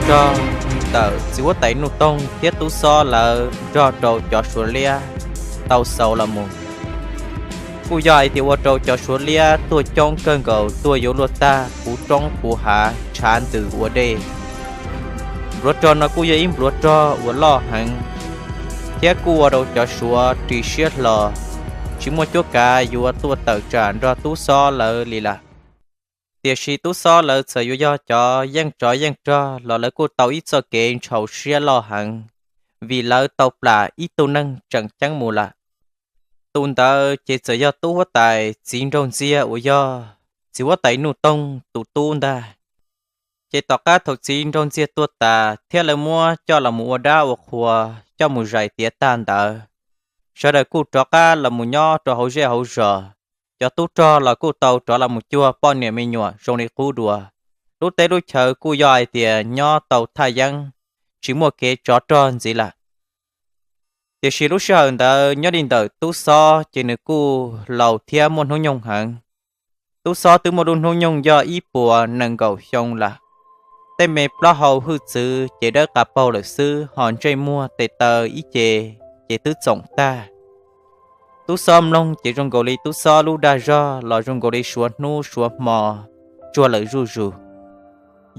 nrog ntawm txiv huab tais Nuj Toog thiab tub xob lawv nrog rau cov Suav liab tau xauv los mus. Kuj yog hais tias ua rau cov Suav liab tuag coob kawg nkaus, tuag yuav luag tag, puv roob puv hav, tshav ntws ua dej. Npluav rog no kuj yog ib npluav rog uas loj heev, thiab kuj ua rau cov Suav ris siab hlo, tsis muaj cuab kav yuav tuaj tawm tsam nrog tub xob lawv li lawm. Tiam sis tub xob lawv txawm yuav yog cov yeej tsov yeej rog los lawv kuj tau ib txoj kev ntshau siab loj heev, vim lawv tau plam ib tug neeg tseem ceeb mus lawm. Tus ntawd ces txawm yog tub huab tais txiv nraug ntxiag uas yog txiv huab tais Nuj Toog tus tub ntag. Ces tom qab thaum txiv nraug ntxiag tuag tas thiab lawv muab coj los mus ua dab ua qhua, coj mus zais tiav tag ntawd, sawv daws kuj rov qab los mus nyob rau hauv zej hauv zos. Cov tub rog los kuj tau rov los mus cuag poj niam me nyuam zoo li qub dua. Lub teb lub chaw kuj yog hais tias nyob tau thaj yeeb, tsis muaj kev tsov rog ntxiv lawm. Tiam sis lub sij hawm ntawd nyob li ntawm tub xob ces nws kuj laus thiab muaj hnub nyoog heev. Tub xob twb muaj lub hnub nyoog yog ib puas nees nkaum xyoo lawm. Tej me plaub hau hwj txwv ces dawb qa paug lawm xwb, ho ntsej muag tes taw ib ce ces twb txoom tag. Tub xob mloog ces zoo nkaus li tub xob lub dag zog los zoo nkaus li suav hnub suav hmo tsuag lawm zuj zus.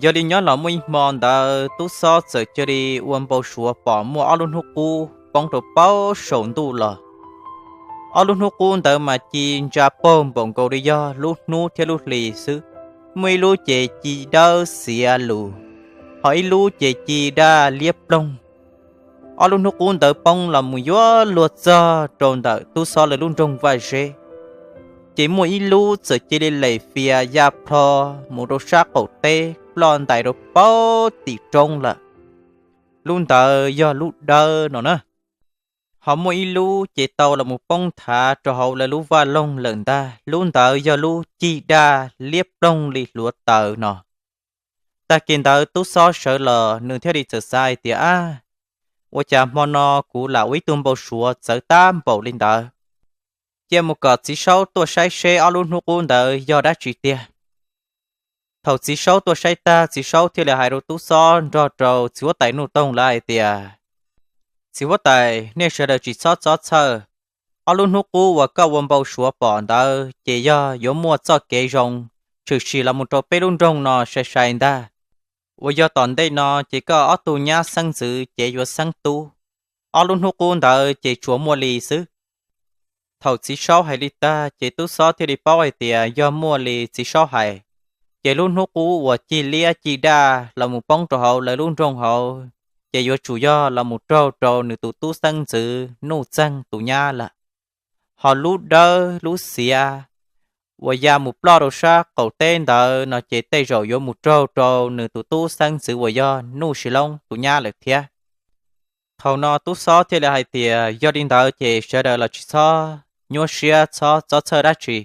Yog li nyob los muaj ib hmo ntawd tub xob txawm cia li ua npau suav pom muaj ob lub hnub qub poob rau plaub saum ntuj los. Ob lub hnub qub ntawd mas ci ntsa paug npaum nkaus li yog lub hnub thiab lub hli xwb. Muaj ib lub ces ci dawb xiav lus, ho ib lub ces ci daj liab ploog. Ob lub hnub qub ntawd poob los mus yuav luag txog rau ntawm tub xob lawv lub nroog Vaj Zeb, ces muaj ib lub txawm cia li lem fias ya plho mus rau sab qaum teb ploj ntais rau plaub tim roob lawm. Lub ntawd yog lub dawb no na. Ho muaj ib lub ces tau los mus poob nthav rau hauv lawv lub vaj loog lawm ntag, lub ntawd yog lub cig daj liab ploog li hluav taws no. Tag kis ntawd tub xob sawv los nws thiaj li txawm xav hais tias, ab, ua cas hmo no kuv lam ua ib tug npau suav txawv tab npaum li ntawd. Cia mus kom txiv saub tuaj saib seb ob lub hnub qub ntawd yog dab tsi tiag. Thaum txiv saub tuaj saib tag, txiv saub thiaj li hais rau tub xob nrog rau txiv huab tais Nuj Toog lawv hais tias, txiv huab tais, nej sawv daws tsis txhob txob txhawj. Ob lub hnub qub uas koj ua npau suav pom ntawd ces yog yuav muaj txoj kev zoo tshwm sim los mus rau peb lub nroog no sai sai ntag. Uas yog tom ntej no ces koj ob tug nyab xeeb ntxwv ces yuav xeeb tub. Ob lub hnub qub ntawd ces tsuas muaj li xwb. Thaum txiv saub hais li tag ces tub xob thiaj li paub hais tias yog muaj li txiv saub hais, ces lub hnub qub uas cig liab cig daj los mus poob rau hauv lawv lub nroog hauv, ces yuav tsum yog los mus raug rau nws tus tub xeeb ntxwv Nuj Txeeg tus nyab lawm. Ho lub dawb lub xiav uas ya mus ploj rau sab qaum teb ntawd no ces tej zaum yuav mus raug rau nws tus tub xeeb ntxwv uas yog Nuj Sis Loob tus nyab lawm thiab. Thaum no tub xob thiaj li hais tias, yog li ntawd ces sawv daws los tsis txhob nyuaj siab txhob txob txhawj dab tsi.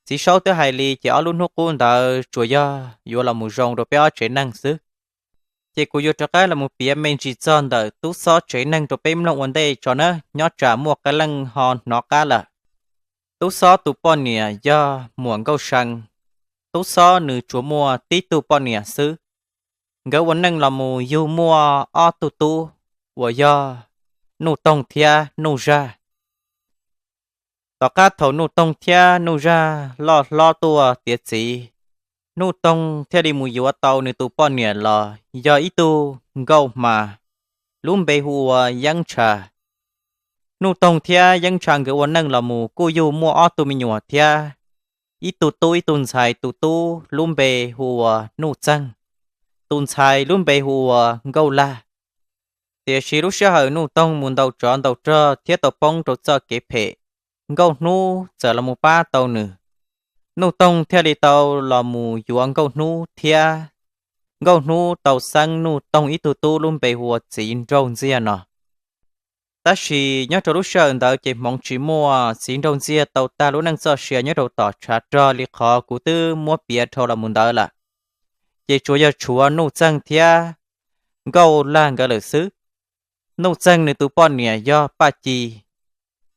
Txiv saub twb hais li ces ob lub hnub qub ntawd tsuas yog yuav los mus zoo rau peb ob tsev neeg xwb. Ces kuv yuav rov qab los mus piav me ntsis txog ntawm tub xob tsev neeg rau peb mloog ua ntej tso nawb, nyob tsam muaj qee leej ho hnov qab lawm. Tub xob tus poj niam yog muam Nkauj See. Tub xob nws tsuas muaj tib tug poj niam xwb. Nkawd ua neej los mus yug muaj ob tug tub uas yog Nuj Toog thiab Nuj Zaj. Tom qab thaum Nuj Toog thiab Nuj Zaj loj hlob tuaj tiav txiv, Nuj Toog thiaj li mus yuav tau nws tus poj niam los yog ib tug nkauj hma, lub npe hu ua Yeeb Tsha. Nuj Toog thiab Yeeb Tsha nkawd ua neej los mus kuj yug muaj ob tug me nyuam thiab, ib tug tub ib tug ntxhais. Tus tub lub npe hu ua Nuj Txeeg, tus ntxhais lub npe hu ua Nkauj Laj. Tiam sis lub sij hawm Nuj Toog mus ntaus tsov ntaus rog thiab tau poob rau txoj kev phem, Nkauj Hnub txawm los mus pab tau nws. Nuj Toog thiaj li tau los mus yuav Nkauj Hnub thiab Nkauj Hnub tau xeeb Nuj Toog ib tug tub lub npe hu ua Txiv Nraug Ntxiag no. Tab sis nyob rau lub sij hawm ntawd ces hmoov tsis muaj, Txiv Nraug Ntxiag tau tag lub neej txoj sia nyob rau tom tshav rog li qhov kuv twb muab piav dhau los mus ntawd lawm. Ces tsuas yog tshuav Nuj Txeeg thiab Nkauj Laj nkawd lawm xwb. Nuj Txeeg nws tus poj niam yog Paj Ci,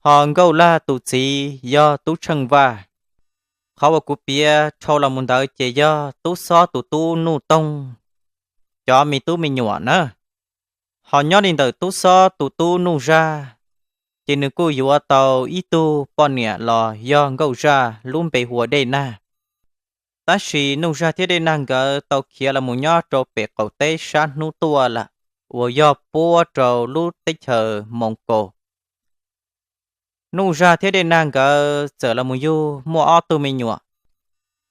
ho Nkauj Laj tus txiv yog Tub Tsheej Vaj. Qhov uas kuv piav dhau los mus ntawd ces yog Tub Xob tus tub Nuj Toog cov me tub me nyuam na. Ho nyob li ntawm tub xob tus tub nuj zaj, ces nws kuj yuav tau ib tug poj niam los yog nkauj zaj lub npe hu ua Dej Nag. Tab sis nuj zaj thiab Dej Nag nkawd tau khiav los mus nyob rau pem qaum teb sab hnub tuaj lawm, uas yog puab rau lub teb chaws Moos Kaus. Nuj zaj thiab Dej Nag nkawd txawm los mus yug muaj ob tug me nyuam.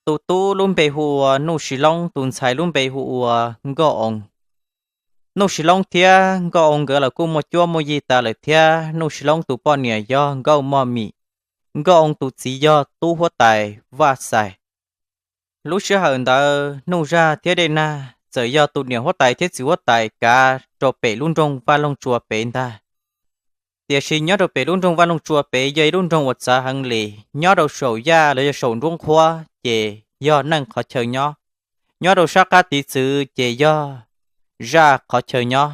Tus tub lub npe hu ua Nuj Sis Loob, tus ntxhais lub npe hu ua Nkauj Oo. Nuj Sis Loob thiab Nkauj Oo nkawd los kuj muaj cuab muaj yig tas lawm thiab. Nuj Sis Loob tus poj niam yog Nkauj Moj Mim, Nkauj Oo tus txiv yog tub huab tais Vaj Xais. Lub sij hawm ntawd Nuj Zaj thiab Dej Nag txawm yog tus niam huab tais thiab txiv huab tais kav rau pem lub nroog Vaj Loog Tsua pem ntag. Tiam sis nyob rau pem lub nroog Vaj Loog Tsua pem yog ib lub nroog uas txawv heev li, nyob rau saum yaj los yog saum nruab nqhuab ces yog neej qhov chaw nyob, nyob rau sab qab tiv txwv ces yog zaj qhov chaw nyob.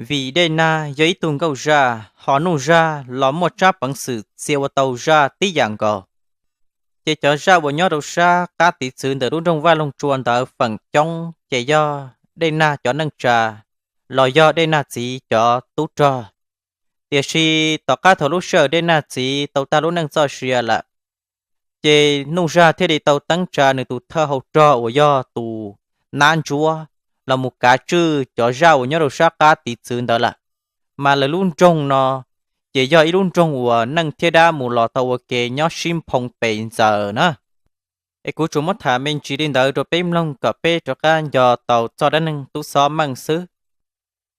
Vim Dej Nag yog ib tug nkauj zaj, ho Nuj Zaj los muaj tsab peev xwm txia ua tau zaj tib yam nkaus. Ces cov zaj uas nyob rau sab qab tiv txwv ntawm lub nroog Vaj Loog Tsua ntawd feem coob ces yog Dej Nag cov neej tsa los yog Dej Nag txiv cov tub rog. Tiam sis tom qab thaum lub sij hawm Dej Nag txiv tau tag lub neej txoj sia lawm, ces Nuj Zaj thiaj li tau teeb tsa nws tus thawj hau rog uas yog tus nab ntsuab los mus kav tswj cov zaj uas nyob rau sab qab tiv txwv ntawd lawm. Mas lawv lub nroog no ces yog ib lub nroog uas neej thiab dab mus los tau ua ke nyob sib nphoo pes ntxaws na. Es kuv tsuas muab tham me ntsis li ntawd rau peb mloog kom peb rov qab nco tau txoj dab neeg tub xob meej xwb.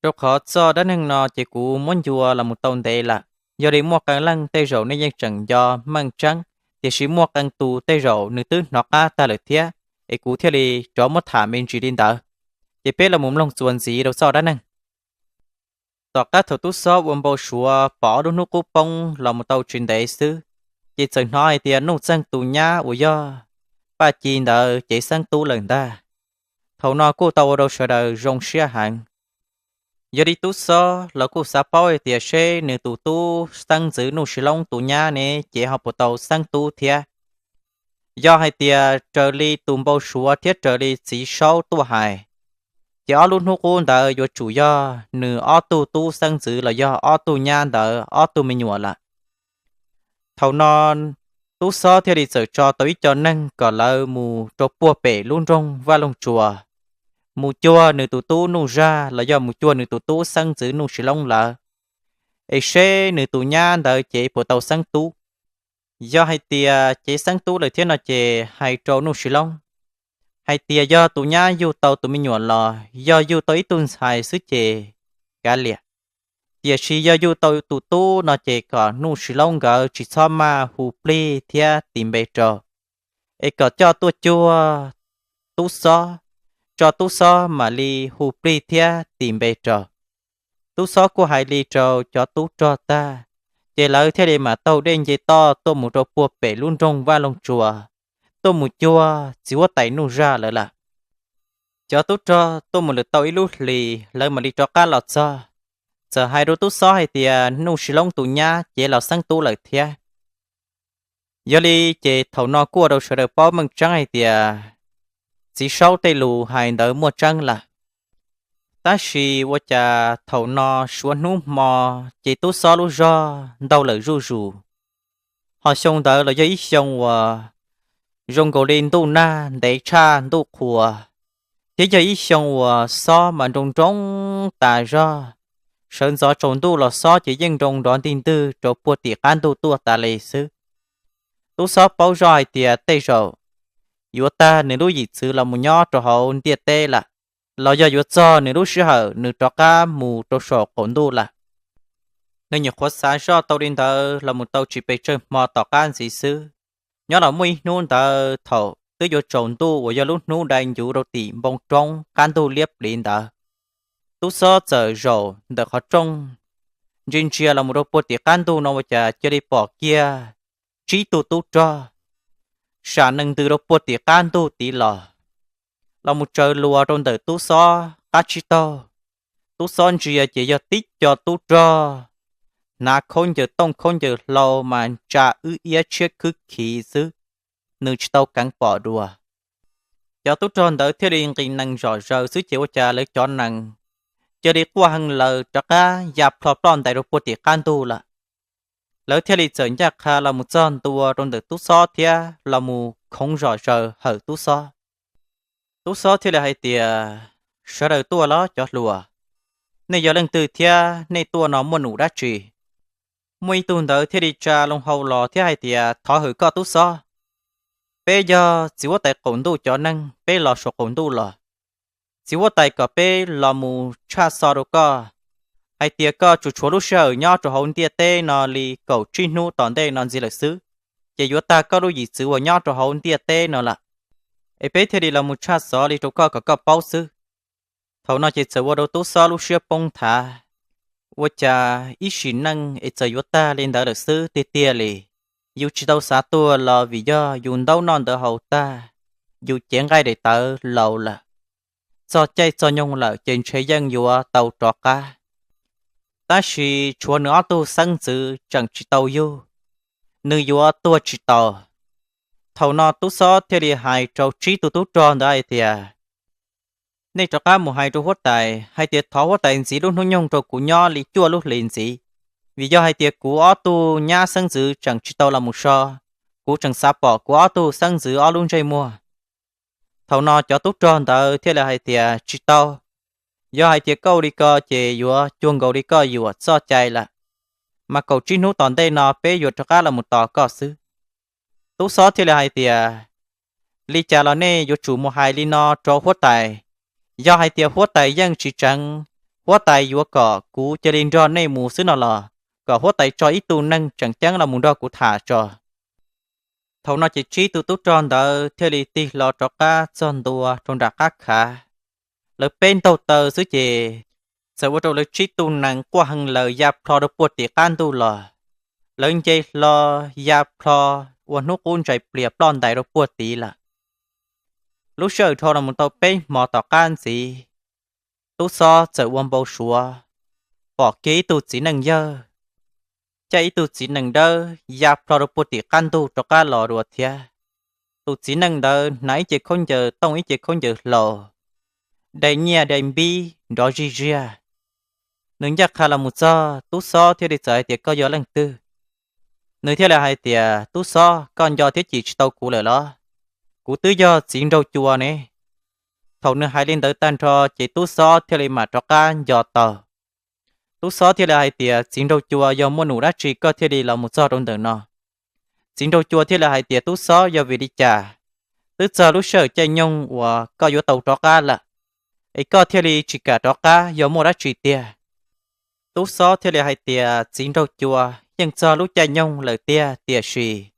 Rau qhov txoj dab neeg no ces kuv muab ncua los mus tau ntev lawm, yog li muaj qee leej tej zaum nej yeej tseem nco meej tseeb, tiam sis muaj qee tus tej zaum nws twb hnov qab tag lawm thiab, es kuv thiaj li rov muab tham me ntsis li ntawd. Ces peb los mus mloog txuas ntxiv rau txoj dab neeg. Tom qab thaum tub xob ua npau suav pom ob lub hnub qub poob los mus tau tsis ntev xwb, ces txawm hnov hais tias Nuj Txeeg tus nyab uas yog Paj Ci ntawd cev xeeb tub lawm ntag. Thaum no kuj tau ua rau sawv daws zoo siab heev. Yog li tub xob los kuj xav paub hais tias seb nws tus tub xeeb ntxwv Nuj Sis Loob tus nyab ne ces ho puas tau xeeb tub thiab. Yog hais tias raws li tus npau suav thiab raws li txiv saub tuaj hais, ces ob lub hnub qub ntawd yuav tsum yog nws ob tug tub xeeb ntxwv los yog ob tug nyab ntawd ob tug me nyuam lawm. Thaum no tub xob thiaj li txawm tso tau ib co neeg kom lawv mus rau puag pem lub nroog Vaj Loog Tsua, mus cuag nws tus tub Nuj Zaj los yog mus cuag nws tus tub xeeb ntxwv Nuj Sis Loob lawv, es seb nws tus nyab ntawd ces puas tau xeeb tub. Yog hais tias cev xeeb tub lawm thiab no ces hais rau Nuj Sis Loob hais tias yog tus nyab yug tau tus me nyuam los yog yug tau ib tug ntxhais xwb ces kav liam. Tiam sis yog yug tau tus tub no ces kom Nuj Sis Loob nkawd tsis txhob maj hu plig thiab tis npe rau, es kom coj tuaj cuag tub xob, tso tub xob mam li hu plig thiab tis npe rau. Tub xob kuj hais li rau cov tub rog tag, ces lawv thiaj li mam taug dej nce toj tuaj mus rau puag pem lub nroog Vaj Loog Tsua, tuaj mus cuag txiv huab tais Nuj Zaj lawv lawm. Cov tub rog tuaj mus lawm tau ib lub hlis lawv mam li rov qab los txog, txawm hais rau tub xob hais tias Nuj Sis Loob tus nyab cev los xeeb tub lawm thiab. Yog li ces thaum no kuj ua rau sawv daws paub meej tseeb hais tias txiv saub tej lus hais ntawd muaj tseeb lawm. Tab sis ua cas thaum no suav hnub hmo ces tub xob lub zog ntaug lawm zuj zus. Ho xyoo ntawd los yog ib xyoo uas zoo nkaus li ntuj nag ntev tshaj ntuj qhua, thiab yog ib xyoo uas xob mas nroo nroo tas zog. Sawv ntxov tsaus ntuj los xob ces yeej nroo nrov ntig ntwg rau puag tim qab ntuj tuaj tas li xwb. Tub xob paub zoj hais tias tej zaum yuav tag nws lub yim txwv los mus nyob rau hauv ntiaj teb lawm, los yog yuav txog nws lub sij hawm nws rov qab mus rau saum qaum ntuj lawm. Nws nyuam qhuav xav zoj tau li ntawd los mus tau tsis pes tsawg hmo tom qab ntxiv xwb, nyob los muaj ib hnub ntawd thaum twb yuav tsaus ntuj uas yog lub hnub dai ncuv rau tim npoo roob qab ntuj liab pliv ntawd, tub xob txawm zaum ntawm qhov rooj ntsia ntsia los mus rau puag tim qab ntuj no ua cas cia li pom kiag tsib tug tub rog sam nees ntws rau puag tim qab ntuj tid los, los mus tsaws luas rau ntawm tub xob qab tsib taug. Tub xob ntsia ces yog tib co tub rog hnav khaub ncaws tooj khaub ncaws hlau mas ntsa wb iab tshiab khwb khiv xwb, nws tsis tau keev pom dua. cov tub rog ntawd thiaj li nqis nees zom zaws xwb ces ua cas lawv cov nees cia li quaj heev lawm rov qab ya plho ploj ntais rau puag tim qab ntug lawm. Lawv thiaj li txawm ncaj qha los mus txog ntua rau ntawm tub xob thiab los mus khoov zom zaws hawm tub xob. Tub xob thiaj li hais tias, sawv daws tuaj los cov hluas, nej yog leej twg thiab nej tuaj no muaj num dab tsi? Muaj ib tug ntawd thiaj li tsa loo hau los thiab hais tias, thov hwm koj tub xob, peb yog txiv huab tais qaum ntuj cov neeg, peb los saum qaum ntuj los. Txiv huab tais kom peb los mus tshaj xov rau koj hais tias koj tsuas tshuav lub sij hawm nyob rau hauv ntiaj teb no li kaum tsib hnub tom ntej no ntxiv lawm xwb, ces yuav tag koj lub yim txwv uas nyob rau hauv ntiaj teb no lawm. Es peb thiaj li los mus tshaj xov li rau koj kom koj paub xwb. Thaum no ces txawm ua rau tub xob lub siab poob nthav. Ua cas ib sim neej es txawm yuav tag li ntawd lawm xwb tiag tiag li. Yus tsis tau xav tuag los vim yog yus ntaub noj ntawv haus tag, yus cev nqaij daim tawv laus lawm. Txog caij txog nyoog lawm ces ntshe yeej yuav tau rov qab. Tab sis tshuav nws ob tug xeeb ntxwv tseem tsis tau yug, nws yuav tuag tsis tau. Thaum no tub xob thiaj li hais rau tsib tug tub rog ntawd hais tias, nej rov qab mus hais rau huab tais hais tias thov huab tais ntxiv lub hnub nyoog rau kuv nyob li cuaj lub hlis ntxiv, vim yog hais tias kuv ob tug nyab xeeb ntxwv tseem tsis tau los mus so, kuv tseem xav pom kuv ob tug xeeb ntxwv ob lub ntsej muag. Thaum no cov tub rog ntawd thiaj li hais tias, tsis tau, yog hais tias koj ua li ko ces yuav cuag nkaus li koj yuam txoj cai lawm, mas kaum tsib hnub tom ntej no peb yuav rov qab los mus tos koj xwb. Tub xob thiaj li hais tias, li cas los nej yuav tsum mus hais li no rau huab tais. Yog hais tias huab tais yeej tsis tseev, huab tais yuav kom kuv cia li nrog nej mus xwb no los kom huab tais tso ib tug neeg tseem ceeb los mus nrog kuv tham tso. Thaum no ces tsib tug tub rog ntawd thiaj li tig hlo rov qab txog ntua rau nram qab khav. Lawv peb ntaug taw xwb ces txawm ua rau lawv tsib tug nees quaj heev lawm ya plho rau puag tim qab ntug los. Lawv nce hlo ya plho ua hnub qub ntsais plias ploj ntais rau puag tid lawm. Lub sij hawm dhau los mus tau peb hmo tom qab ntxiv, tub xob txawm ua npau suav pom kiag ib tug txiv neej yawg caij ib tug txiv nees dawb ya plho rau puag tim qab ntug rov qab los dua thiab. Tus txiv neej ntawd hnav ib ce khaub ncaws tooj ib ce khaub ncaws hlau, dai nyiaj dai npib nrov zij ziag. Nws ncaj qha los mus txog, tub xob thiaj li txawm hais tias, koj yog leej twg? Nws thiaj li hais tias, tub xob, koj nco thiab cim tsis tau kuv lawm los? Kuv twb yog txiv nraug cua ne. Thaum nws hais li ntawd tag nrho ces tub xob thiaj li mam rov qab nco tau. Tub xob thiaj li hais tias, txiv nraug cua, yog muaj num dab tsi koj thiaj li los mus txog rau ntawm no? Txiv nraug cua thiaj li hais tias, tub xob, yog vim li cas twb txog lub sij hawm caij nyoog uas koj yuav tau rov qab lawm, es koj thiaj li tsis kam rov qab, yog muaj dab tsi tiag? Tub xob thiaj li hais tias, txiv nraug cua, yeej txog lub caij nyoog lawm tiag, tiam sis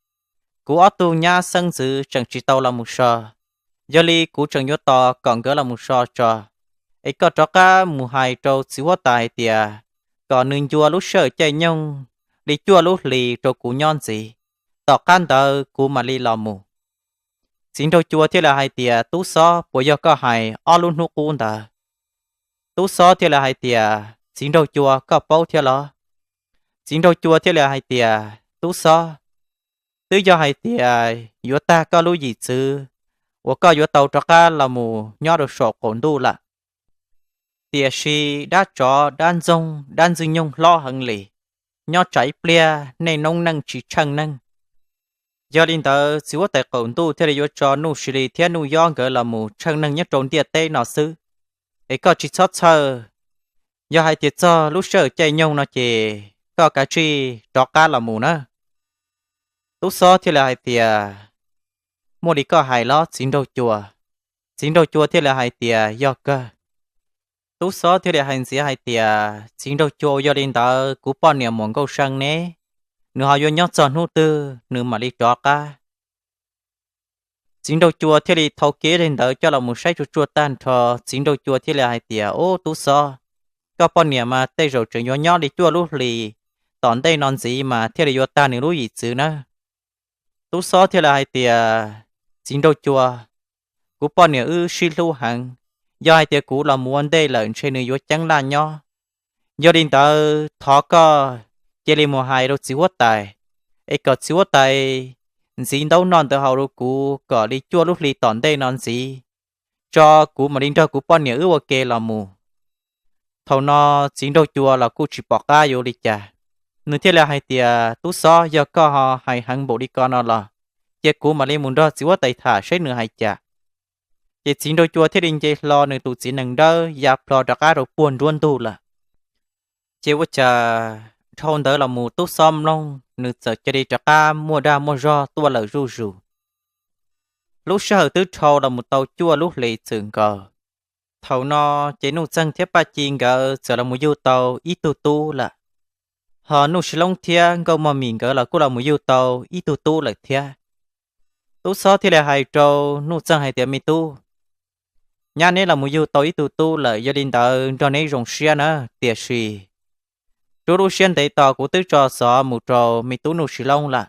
kuv ob tug nyab xeeb ntxwv tseem tsis tau los mus so. Yog li kuv tseem yuav tos kom nkawd los mus so tso, es koj rov qab mus hais rau txiv huab tais hais tias kom nws ncua lub sij hawm caij nyoog li cuaj lub hlis rau kuv nyob ntxiv, tom qab ntawd kuv mam li los mus. Txiv nraug cua thiaj li hais tias, tub xob, puas yog koj hais ob lub hnub qub ntawd? Tub xob thiaj li hais tias, txiv nraug cua, koj paub thiab los? Txiv nraug cua thiaj li hais tias, tub xob, twb yog hais tias yuav tag koj lub yim txwv uas koj yuav tau rov qab los mus nyob rau saum qaum ntuj lawm, tiam sis dab tsov dab ntxoog dab ntxwg nyoog hlob heev li, nyob tsam ib pliag nej noob neej tsis tsheej neeg. Yog li ntawd txiv huab tais qaum ntuj thiaj li yuav tso Nuj Sis Lis thiab Nuj Yob nkawd los mus tsheej neeg nyob rau ntiaj teb no xwb, es koj tsis txhob txhawj. Yog hais tias txog lub sij hawm caij nyoog no ces koj kav tsij rov qab los mus na. Tub xob thiaj li hais tias, muaj li koj hais los txiv nraug cua? Txiv nraug cua thiaj li hais tias, yog kawg. Tub xob thiaj li hais ntxiv hais tias, txiv nraug cua, yog li ntawd kuv poj niam Muam Nkauj See ne, nws ho yuav nyob txog hnub twg nws mam li rov qab? Txiv nraug cua thiaj li thau kiag daim ntawv coj los mus saib tsuag tsuag tag nrho. Txiv nraug cua thiaj li hais tias, ub, tub xob, koj poj niam mas tej zaum tseem yuav nyob li cuaj lub hlis tom ntej no ntxiv mas thiaj li yuav tag nws lub yim txwv na. Tub xob thiaj li hais tias, txiv nraug cua, kuv poj niam wb sib hlub heev, yog hais tias kuv los mus ua ntej lawm ntshe nws yuav ceeb laj nyob. Yog li ntawd thov koj cia li mus hais rau txiv huab tais, es kom txiv huab tais ntxiv ntaub noj ntawv haus rau kuv kom li cuaj lub hli tom ntej no ntxiv, tso kuv mam li nrog kuv poj niam wb ua ke los mus. Thaum no txiv nraug cua los kuj tsis pom qab yuav ua li cas, nws thiaj li hais tias, Tub Xob, yog koj ho hais heev npaum li ko no los, cia kuv mam li mus nrog txiv huab tais tham saib nws hais cas. Ces txiv nraug cua thiaj li nce hlo nws tus txiv nees dawb ya plho rov qab rau puag nruab ntug lawm. Ces ua cas dhau ntawd los mus Tub Xob mloog nws txawm cia li rov qab muaj dag muaj zog tuaj lawm zuj zus. Lub sij hawm twb dhau los mus tau cuaj lub hlis txwm nkaus. Thaum no ces Nuj Txeeg thiab Paj Ci nkawd txawm los mus yug tau ib tug tub lawm. Ho Nuj Sis Loob thiab Nkauj Mog Mim nkawd los kuj los mus yug tau ib tug tub lawm thiab. Tub Xob thiaj li hais rau Nuj Txeeg hais tias, Me tub, nyab neb los mus yug tau ib tug tub lawm, yog li ntawd nrog neb zoo siab na, tiam sis rub lub siab ntev tos kuv twb tso xov mus rau me tub Nuj Sis Loob lawm.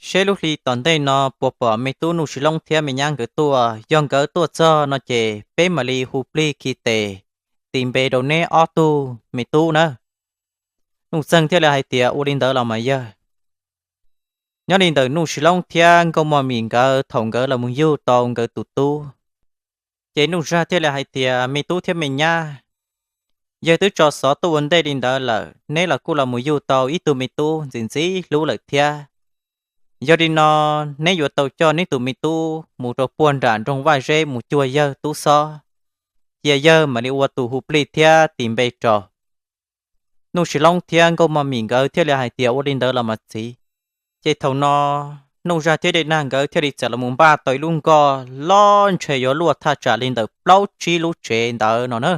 Seb lub hli tom ntej no puas pom me tub Nuj Sis Loob thiab me nyab nkawd tuaj, yog nkawd tuaj txog no ces peb mam li hu plig khi tes tis npe rau neb ob tug me tub na. Nuj Txeeg thiaj li hais tias, Ua li ntawd los mas yawg. Nyob li ntawm Nuj Sis Loob thiab Nkauj Mog Mim nkawd thaum nkawd los mus yug tau nkawd tus tub, ces Nuj Zag thiaj li hais tias, Me tub thiab me nyab, yawg twb tso xov tuaj ua ntej li ntawd lawm, neb los kuj los mus yug tau ib tug me tub ntxim ntxim hlub lawm thiab. Yog li no, neb yuav tau coj neb tus me tub mus rau puag nram nroog Vaj Zeb mus cuag yawg Tub Xob, cia yawg mam li ua tus hu plig thiab tis npe rau. Nuj Sis Loob thiab Nkauj Mog Mim nkawd thiaj li hais tias, Ua li ntawd los mas txiv. Ces thaum no Nuj Zag thiab Dej Nag nkawd thiaj li txawm los mus npaj tau ib lub nkoj loj ntshe yuav luaj thaj tsam li ntawm plaub tsib lub tsev ntawd no na.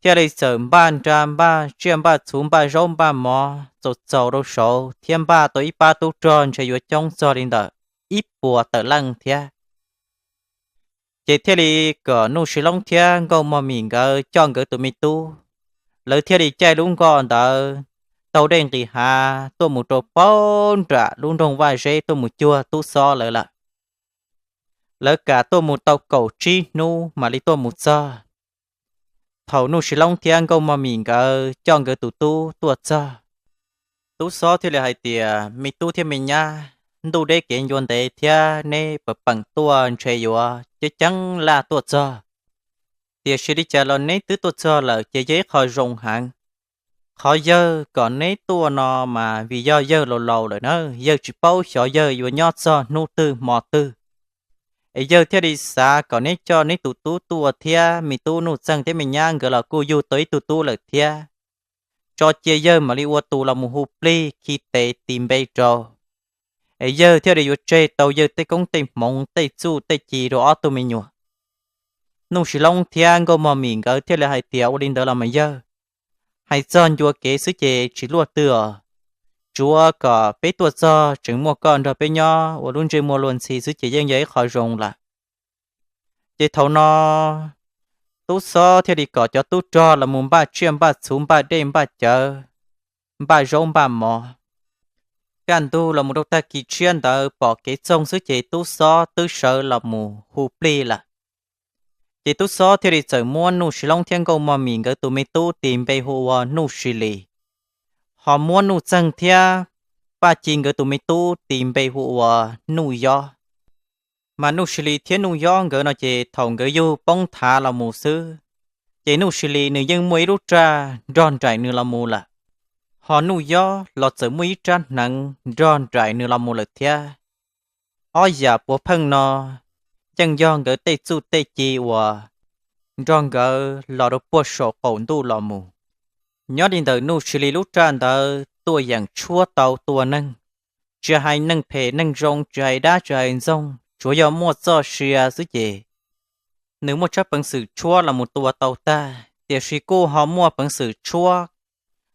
Thiaj li txawm npaj nra npaj tsiaj npaj txhuv npaj zaub npaj mov txaus txaus rau saud thiab npaj tau ib pab tub rog ntshe yuav coob txog li ntawm ib puas tawm leej thiab. Ces thiaj li kom Nuj Sis Loob thiab Nkauj Mog Mim nkawd coj nkawd tus me tub, lawv thiaj li caij lub nkoj ntawd taug dej nqis hav tuaj mus rau paub nram lub nroog Vaj Zeb tuaj mus cuag Tub Xob lawv lawm. Lawv kam tuaj mus tau kaum tsib hnub mam li tuaj mus txog. Thaum Nuj Sis Loob thiab Nkauj Mog Mim nkawd coj nkawd tus tub tuaj txog, Tub Xob thiaj li hais tias, Me tub thiab me nyab, ntuj deb kev ncua ntev thiab neb peem peem tuaj ntshe yuav ceeb ceeb laj tuaj txog. Tiam sis li cas los neb twb tuaj txog lawm ces yog ib qho zoo heev. Qhov yawg kom neb tuaj no mas vim yog yawg laus laus lawm na, yawg tsis paub xyov yawg yuav nyob txog hnub twg hmo twg. Es yawg thiaj li xav kom neb coj neb tus tub tuaj thiab me tub Nuj Txeeg thiab me nyab nkawd los kuj yug tau ib tug tub lawm thiab. Tso cia yawg mam li ua tus los mus hu plig khi tes tis npe rau, es yawg thiaj li yuav tseg tau yawg tej koob tej hmoov tej txuj tej ci rau ob tug me nyuam. Nuj Sis Loob thiab Nkauj Mog Mim nkawd thiaj li hais tias, Ua li ntawd los mas yawg, hais txog ncua kev xwb ces tsis luaj twg os. Tsuav kom peb tuaj txog tseem muaj koj nrog peb nyob ua lub ntsej muag luag ntxhi xwb ces yeej yog ib qho zoo lawm. Ces thaum no Tub Xob thiaj li kom cov tub rog los mus npaj tsiaj npaj txhuv npaj dej npaj cawv, npaj zaub npaj mov. Kaj ntug los mus rau tag kis tshiab ntawd pom kev txoog xwb ces Tub Xob twb sawv los mus hu plig lawm. Ces Tub Xob thiaj li txawm muab Nuj Sis Loob thiab Nkauj Mog Mim nkawd tus me tub tis npe hu ua Nuj Sis Lis, ho muab Nuj Txeeg thiab Paj Ci nkawd tus me tub tis npe hu ua Nuj Yob. Mas Nuj Sis Lis thiab Nuj Yob nkawd no ces thaum nkawd yug poob thav los mus xwb, ces Nuj Sis Lis nws yeej muaj ib lub raj nrog nraim nws los mus lawm, ho Nuj Yob los txawm muaj ib rab hneev nrog nraim nws los mus lawm thiab. Ob yam puav pheej no yeej yog nkawd tej txuj tej ci uas nrog nkawd los rau puag saum qaum ntuj los mus. Nyob li ntawm Nuj Sis Lis lub raj ntawd tuaj yeem tshuab tau tua neeg, tsis hais neeg phem neeg zoo, tsis hais dab tsis hais ntxoog, tsuav yog muaj txoj sia xwb ces nws muaj tsab peev xwm tshuab los mus tua tau tag, tiam sis kuj ho muaj peev xwm tshuab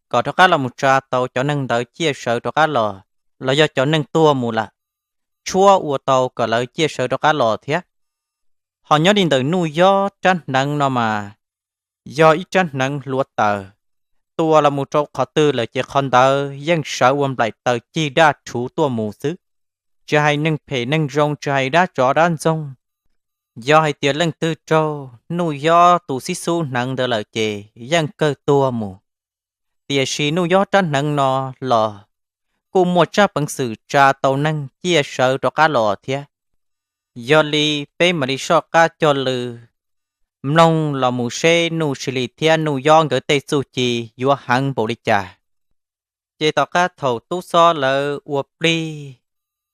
kom rov qab los mus tsa tau cov neeg ntawd ciaj sawv rov qab los, los yog cov neeg tuag mus lawm, tshuab ua tau kom lawv ciaj sawv rov qab los thiab. Ho nyob li ntawm Nuj Yob rab hneev no mas yog ib rab hneev hluav taws, tua los mus rau qhov twg lawm ces qhov ntawd yeej sawv ua nplaim taws cig daj rhuv tuaj mus xwb. Tsis hais neeg phem neeg zoo, tsis hais dab tsov dab ntxoog, yog hais tias leej twg raug Nuj Yob tus xib xub hneev ntawd lawm ces yeej kawg tuag mus. Tiam sis Nuj Yob rab hneev no los kuj muaj tsab peev xwm tsa tau neeg ciaj sawv rov qab los thiab. Yog li peb mam li soj qab cog lw mloog los mus seb Nuj Sis Lis thiab Nuj Yob nkawd tej txuj ci yuav heev npaum li cas. Ces tom qab thaum tub xob lawv ua plig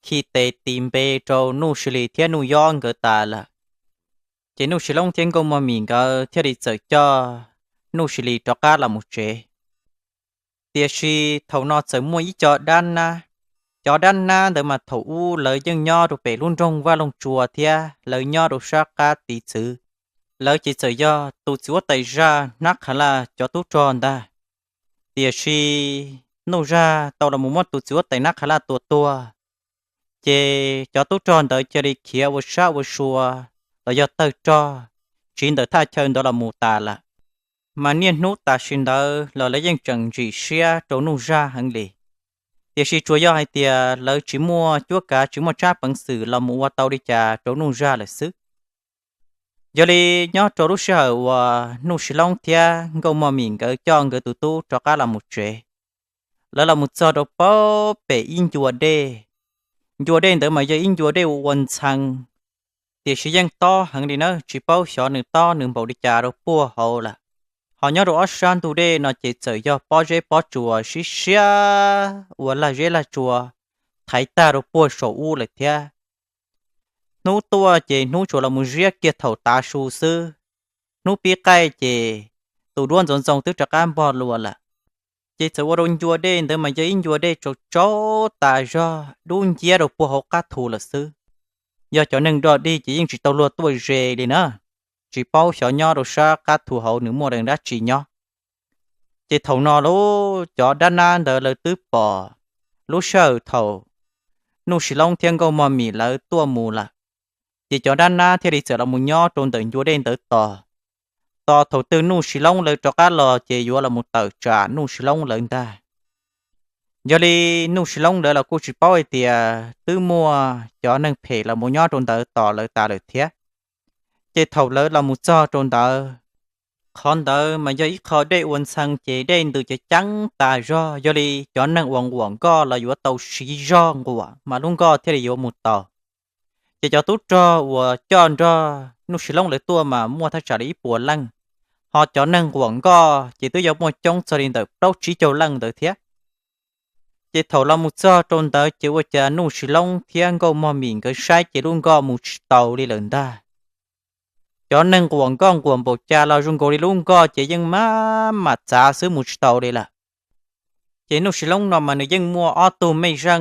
khi tes tis npe rau Nuj Sis Lis thiab Nuj Yob nkawd tas lawm, ces Nuj Sis Loob thiab Nkauj Mog Mim nkawd thiaj li txawm coj Nuj Sis Lis rov qab los mus tsev. Tiam sis thaum no txawm muaj ib co dab nab. Cov dab nab ntawd mas thaum ub lawv yeej nyob rau pem lub nroog Vaj Loog Tsua thiab lawv nyob rau sab qab tiv txwv. Lawv ces txawm yog tus txiv huab tais zaj Nab Qha Laj cov tub rog ntag. Tiam sis Nuj Zaj tau los mus muab tus txiv huab tais Nab Qha Laj tua tuag, ces cov tub rog ntawd cia li khiav ua sab ua sua los yog tawg rog tsiv ntawm thaj chaw ntawd los mus tas lawm. Mas niaj hnub tam sim ntawd los lawv yeej tseem ntsim siab rau Nuj Zaj heev li. Tiam sis tsuas yog hais tias lawv tsis muaj cuab kav tsis muaj tsab peev xwm los mus ua tau li cas rau Nuj Zaj lawm xwb. Yog li nyob rau lub sij hawm uas Nuj Sis Loob thiab Nkauj Mog Mim nkawd coj nkawd tus tub rov qab los mus tsev, lawv los mus txog rau pem ib ncua dej. Ncua dej ntawd mas yog ib ncua dej ua ua ntxhee, tiam sis yeej tob heev li na, tsis paub xyov nws tob nws npaum li cas rau puag hauv lawm. Ho nyob rau ob sab ntug dej no ces txawm yog pob zeb pob tsuas sib siab ua lag zeb lag tsua thaiv tag rau puag saum ub lawm thiab. Hnub tuaj ces hnub tsuas los mus ziab kiag thaum tav su xwb. Hnub pib qaij ces tus duab ntxoov ntxoo twb rov qab npog lua lawm. Ces txawm ua rau ncua dej ntawd mas yog ib ncua dej tsaus tsaus tas zog dub nciab rau puag hauv qab thu lawm xwb. Yog cov neeg dog dig ces yeej tsis tau luag tuaj ze li na, tsis paub xyov nyob rau sab qab thu hauv nws muaj dab tsi nyob. Ces thaum no lub cov dab nab ntawd lawv twb pom lub sij hawm thaum Nuj Sis Loob thiab Nkauj Mog Mim lawv tuaj mus lawm, ces cov dab nab thiaj li txawm los mus nyob rau ntawm ncua dej ntawd tos, tos thaum twg Nuj Sis Loob lawv rov qab los ces yuav los mus tawm tsam Nuj Sis Loob lawv ntag. Yog li Nuj Sis Loob lawv los kuj tsis paub hais tias twb muaj cov neeg phem los mus nyob rau ntawd tos lawv tas lawm thiab. Ces thaum lawv los mus txog rau ntawd, qhov ntawd mas yog ib qho dej ua ntxhee ces dej ntws ceev ceeb tas zog, yog li cov neeg uas nquam nkoj los yuav tau siv zog nquam mas lub nkoj thiaj li yuav mus tau. Ces cov tub rog uas coj nrog Nuj Sis Loob lawv tuaj mas muaj thaj tsam li ib puas leej, ho cov neeg nquam nkoj ces twb yuav muaj coob txog li ntawm plaub tsib caug leej ntawd thiab. Ces thaum los mus txog rau ntawd ces ua cas Nuj Sis Loob thiab Nkauj Mog Mim nkawd saib ces lub nkoj mus tsis taus li lawm ntag. Cov neeg nquam nkoj nquam npaum cas los zoo nkaus li lub nkoj ces yeej maj mam txav xwb mus tsis tau li lawm. Ces Nuj Sis Loob no mas nws yeej muaj ob tug mej zeej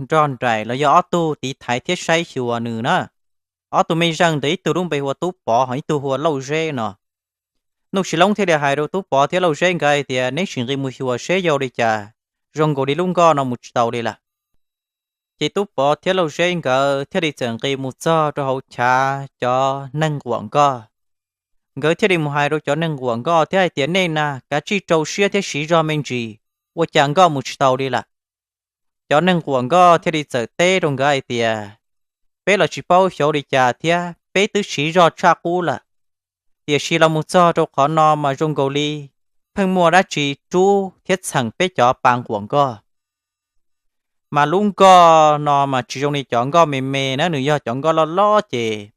nrog nraim los yog ob tug tiv thaiv thiab saib xyuas nws na. Ob tug mej zeej ntawd ib tug lub npe hu ua Tub Pov ho ib tug hu ua Lauj Zeb no. Nuj Sis Loob thiaj li hais rau Tub Pov thiab Lauj Zeb nkawd hais tias, neb sim nqis mus xyuas seb yog ua li cas, zoo nkaus li lub nkoj no mus tsis tau li lawm. Ces Tub Pov thiab Lauj Zeb nkawd thiaj li txawm nqis mus txog rau hauv chav cov neeg nquam nkoj. Nkawd thiaj li mus hais rau cov neeg nquam nkoj thiab hais tias, nej na kav tsij rau siab thiab siv zog me ntsis, ua cas nkoj mus tsis tau li lawm. Cov neeg nquam nkoj thiaj li txawm teb rau nkawd hais tias, peb los tsis paub xyov ua li cas thiab, peb twb siv zog tshaj qub lawm, tiam sis los mus txog rau qhov no mas zoo nkaus li pheej muaj dab tsi rub thiab txheem peb cov pa nquam nkoj. Mas lub nkoj no mas tsis zoo li cov nkoj me me na, nws yog cov nkoj loj loj ces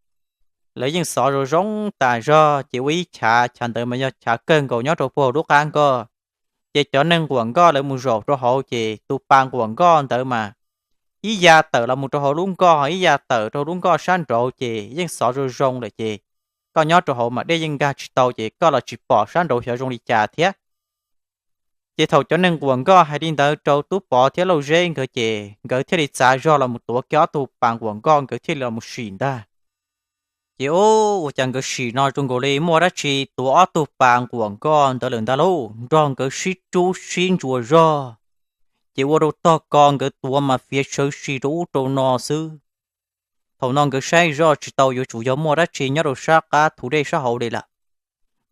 lawv yeej xov zoo zoo tas zog ces ua ib chav, chav ntawd mas yog chav kawg nkaus nyob rau puag hauv lub qab nkoj. Ces cov neeg nquam nkoj lawv mus zaum rau hauv ces tus pa nquam nkoj ntawd mas ib ya tawm los mus rau hauv lub nkoj ho ib ya tawm rau hauv lub nkoj sab nraud ces yeej xov zoo zoo lawm ces koj nyob rau hauv mas dej yeej nkag tsis tau ces koj los tsis pom sab nraud xyov zoo li cas thiab. Ces thaum cov neeg nquam nkoj hais li ntawd rau Tub Pov thiab Lauj Zeb nkawd ces nkawd thiaj li txav zog los mus tuav kiag ob tug pa nquam nkoj nkawd thiaj li los mus sim ntag. Ces ua cas nkawd sim no zoo nkaus li muaj dab tsi tuav ob tug pa nquam nkoj ntawd lawm ntag lauj, nrog nkawd sib rub sib ntsuas zog, ces ua rau tog ko nkawd tuav mas fiav sawv si rau ub rau no xwb. Thaum no nkawd saib zoj tsis tau yuav tsum yog muaj dab tsi nyob rau sab qab thu dej sab hauv li lawm.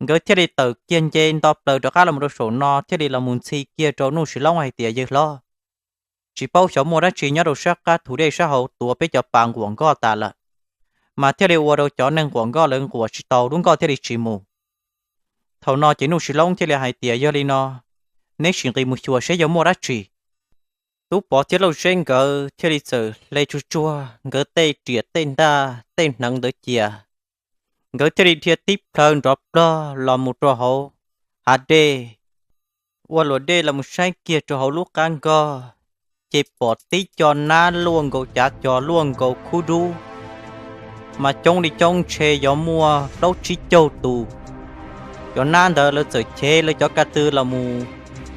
Nkawd thiaj li tawm kiag nce nto plaws rov qab los rau saum no thiaj li los mus ntxhi kiag rau Nuj Sis Loob hais tias, yawg hlob, tsis paub xyov muaj dab tsi nyob rau sab qab thu dej sab hauv tuav peb cov pa nquam nkoj tas lawm, mas thiaj li ua rau cov neeg nquam nkoj lawv nquam tsis tau lub nkoj thiaj li tsis mus. Thaum no ces Nuj Sis Loob thiaj li hais tias, yog li no, neb sim nqis mus xyuas seb yog muaj dab tsi. Tub Pov thiab Lauj Zeb nkawd thiaj li txawm hle tsuag tsuag nkawd tej riam tej ntaj tej hneev ntawd cia. Nkawd thiaj li dhia tib plhaw nrov plog los mus rau hauv hav dej, ua luam dej los mus saib kiag rau hauv lub qab nkoj, ces pom tib co nab luaj nkaus cav co luaj nkaus khub dub, mas coob li coob ntshe yuav muaj plaub tsib caug tus. Cov nab ntawd lawv txawm chev lawv cov ka tw los mus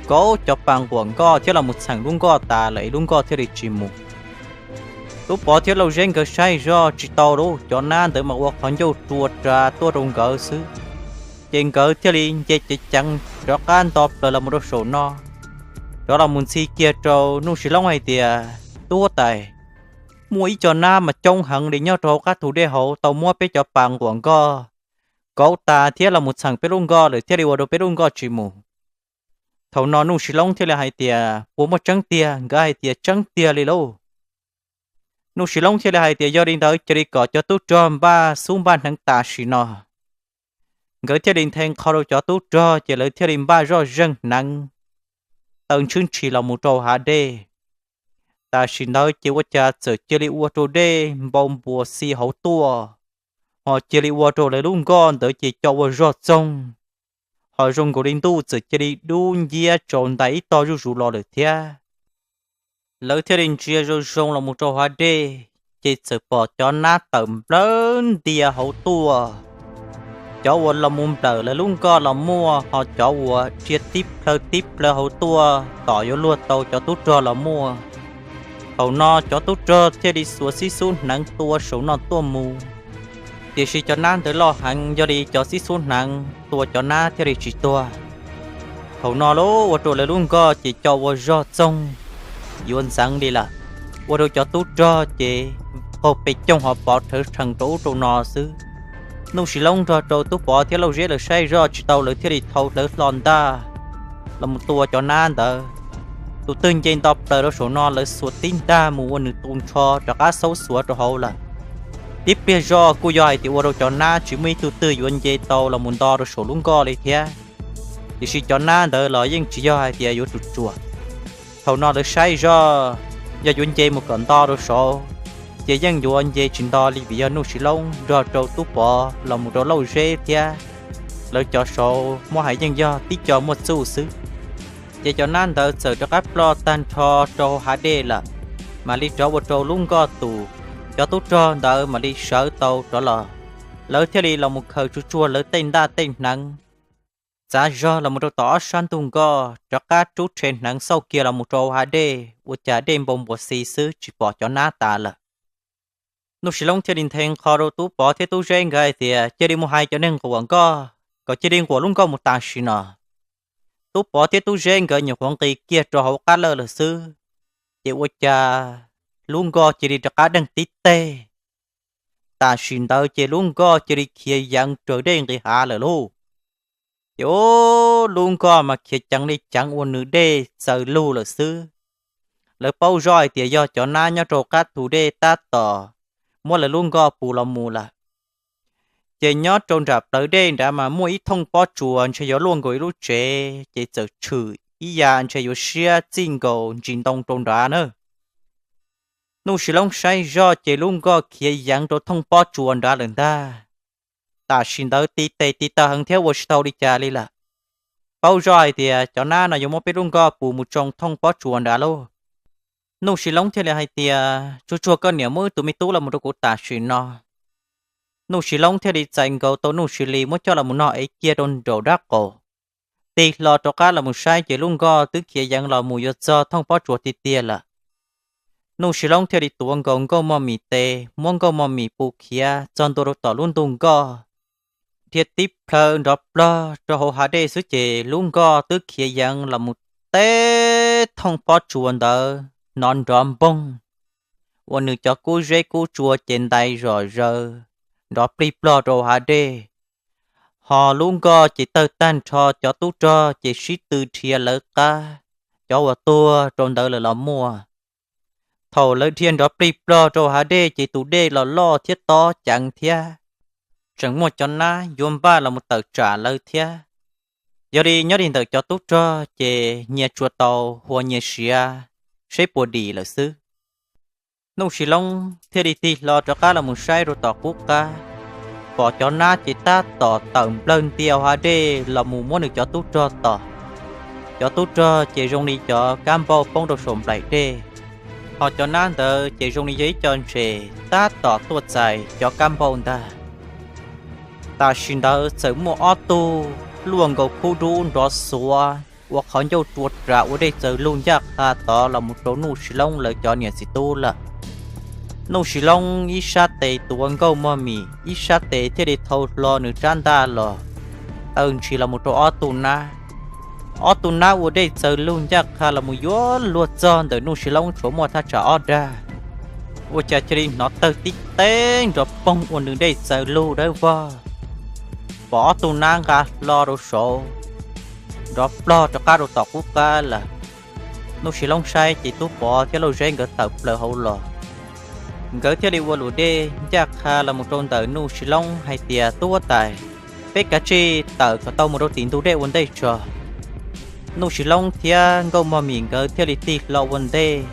kauv cov pas nquam nkoj thiab los mus txheem lub nkoj tas lawm es lub nkoj thiaj li tsis mus. Tub Pov thiab Lauj Zeb nkawd saib zoj tsis tau lauj, cov nab ntawd mas ua qhov ncauj rua ras tuaj rau nkawd xwb. Ces nkawd thiaj li nce ceev ceev rov qab nto plaws los mus rau saum no, rov los mus ntxhi kiag rau Nuj Sis Loob hais tias, Tub huab tais, muaj ib co nab mas coob heev li nyob rau hauv qab thu dej hauv tau muab peb cov pas nquam nkoj kauv tas thiab los mus txheem peb lub nkoj lawm thiaj li ua rau peb lub nkoj tsis mus. Thaum no Nuj Sis Loob thiaj li hais tias, Puas muaj tseeb tiag? Nkawd hais tias, Tseeb tiag li lauj. Nuj Sis Loob thiaj li hais tias, Yog li ntawd cia li kom cov tub rog npaj xub npaj hneev tam sim no. Nkawd thiaj li nthe nqho rau cov tub rog ces lawv thiaj li npaj zoj zeeg hneev taw ntshwb ntshis los mus rau hav dej. Tam sim ntawd ces ua cas txawm cia li ua rau dej npau npuas xi hauv tuaj, ho cia li ua rau lawv lub nkoj ntawd ces co ua zog txoog, ho zoo nkaus li ntuj txawm cia li dub nciab tsaus ntais ib tog zuj zus los lawm thiab. Lawv thiaj li ntsia zoo zoo los mus rau hav dej, ces txawm pom cov nab tawm nplawg ntia hauv tuaj. Cov uas los mus nplawm lawv lub nkoj los muaj, ho cov uas dhia tib plhaw tib plhaw hauv tuaj tom yuav luag tau cov tub rog los muaj. Thaum no cov tub rog thiaj li xuas xib xub hneev tua saum no tuaj mus, tiam sis cov nab ntawd loj heev, yog li cov xib xub hneev tua cov nab thiaj li tsis tuag. Thaum no lauj, ua rau lawv lub nkoj ces co ua zog txoog, yuav ntxeev li lawm. Ua rau cov tub rog ces qaug pes coog ho pov rhawv rhees rau ub rau no xwb. Nuj Sis Loob nrog rau Tub Pov thiab Lauj Zeb lawv saib zoj tsis tau, lawv thiaj li thau hlawv hlo ntaj los mus tua cov nab ntawd. Tus twg nce nto plaws rau saum no lawv xuas tib ntaj mus ua nws tu nrho rov qab xaub xuav rau hauv lawm. Tib pliag zoj kuj yog hais tias ua rau cov nab tsis muaj ib tug twg yuav nce tau los mus nto rau saum lub nkoj li thiab. Tiam sis cov nab ntawd los yeej tsis yog hais tias yuav ruam ruam. Thaum no lawv saib zoj, yog yuav nce mus kom nto rau saud, ces yeej yuav nce tsis nto li vim yog Nuj Sis Loob nrog rau Tub Pov los mus rau Lauj Zeb thiab lawv cov saud muab hais yeej yog tib co muaj txuj xwb. Ces cov nab ntawd txawm rov qab ploj tag nrho rau hav dej lawm, mam li rov ua rau lub nkoj tus. Cov tub rog ntawd mam li sawv tau rov los, lawv thiaj li los mus khaws tsuag tsuag lawv tej ntaj tej hneev, txav zog los mus rau tom ob sab ntug nkoj, rov qab rub rhe hneev xauj kiag los mus rau hav dej, ua cas dej npau npuas xi xwb tsis pom cov nab tas lawm. Nuj Sis Loob thiaj li nthe nqho rau Tub Pov thiab Tub Zeb nkawd hais tias, Cia li mus hais cov neeg nquam nkoj kom cia li nquam lub nkoj mus tam sim no. Tub Pov thiab Tub Zeb nkawd nyuam qhuav nqis kiag rau hauv qab lawj lawm xwb, ces ua cas lub nkoj cia li rov qab deeg tib teg. Tam sim ntawd ces lub nkoj cia li khiav yeev raws dej nqis hav lawm lauj. Ces lub nkoj mas khiav ceev li ceev ua nws dej txaws lug lawm xwb. Lawv paub zoj hais tias yog cov nab nyob rau qab thu dej tab tom muab lawv lub nkoj pus los mus lawm. Ces nyob rau nram plawv dej nrad mas muaj ib thooj pob tsuas ntshe yuav luaj nkaus ib lub tsev, ces txawm tshwm ib yam ntshe yuav siab txij nkaus ntsis ntoo rau nrad na. Nuj Sis Loob saib zoj ces lub nkoj khiav yeev rau thooj pob tsuas nrad lawm ntag. Tam sim ntawd tiv tes tiv taw heev thiab ua tsis tau li cas li lawm. Paub zoj hais tias cov nab no yuav muab peb lub nkoj pus mus tsoo thooj pob tsuas nrad lauj. Nuj Sis Loob thiaj li hais tias, Tsuag tsuag koj niam, muab wb tus me tub los mus rau kuv tam sim no. Nuj Sis Loob thiaj li txais nkaus tau Nuj Sis Lis muab coj los mus nog ev kiag rau nraum dab qaum. Tig hlo rov qab los mus saib ces lub nkoj twb khiav yeev los mus yuav txog thooj pob tsuas tiag tiag lawm. Nuj Sis Loob thiaj li tuav nkaus Nkauj Moj Mim tes, muab Nkauj Moj Mim pus khiav txog ntua rau tom lub ntug nkoj, dhia tib plhaw nrov plog rau hauv hav dej xwb ces lub nkoj twb khiav yeev los mus teb thooj pob tsuas ntawd hnov nrov npoog, ua nws cov kub zeb kub tsua ces ntais zom zaws nrov plig plog rau hav dej. Ho lub nkoj ces tawg tag nrho, cov tub rog ces sib tw dhia lawv qab, cov uas tuag rau ntawd lawm los muaj. Thaum lawv dhia nrov plig plog rau hav dej ces tus dej los loj thiab tob ceev thiab, tseem muaj cov nab yuav npaj los mus tawm tsam lawv thiab. Yog li nyob li ntawm cov tub rog ces nyias tsuas tau hua nyias siav, seb puas dim lawm xwb. Nuj Sis Loob thiaj li tig hlo rov qab los mus saib rau tom qub qab, pom cov nab ces tab tom tawm nplawg ntia hav dej los mus muab nws cov tub rog tom. Cov tub rog ces zoo li cov kab npauj poob rau saum nplaim dej, ho cov nab ntawd ces zoo li yog ib co ntses tab tom tuaj txais cov kab npauj ntag. Tam sim ntawd txawm muaj ob tug luaj nkaus khub dub nrov xuav ua qhov ncauj rua ras ua dej txawg lug ncaj qha tod los mus rau Nuj Sis Loob lawv cov niam txiv tub lawm. Nuj Sis Loob ib sab tes tuav Nkauj Mog Mim, ib sab tes thiaj li thau hlo nws rab ntaj los taw ntshis los mus rau ob tug nab. Ob tug nab ua dej txawg lug ncaj qha los mus yuav luag txog ntawm Nuj Sis Loob tshuav muaj thaj tsam ob dag, ua cas cia li hnov tawg tib teb nrov poog ua nws dej txawg lug dawb vog. Pom ob tug nab nqa hlo rau saud, nrov plog rov qab rau tom qub qab lawm. Nuj Sis Loob saib ces Tub Pov thiab Lauj Zeb nkawd tawm plaws hauv los. Nkawd thiaj li ua luam dej ncaj qha los mus rau ntawm Nuj Sis Loob hais tias, Tub huab tais, peb kav tsij tawm kom tau mus rau tim ntug dej ua ntej tso. Nuj Sis Loob thiab Nkauj Mog Mim nkawd thiaj li tig hlo ua ntej.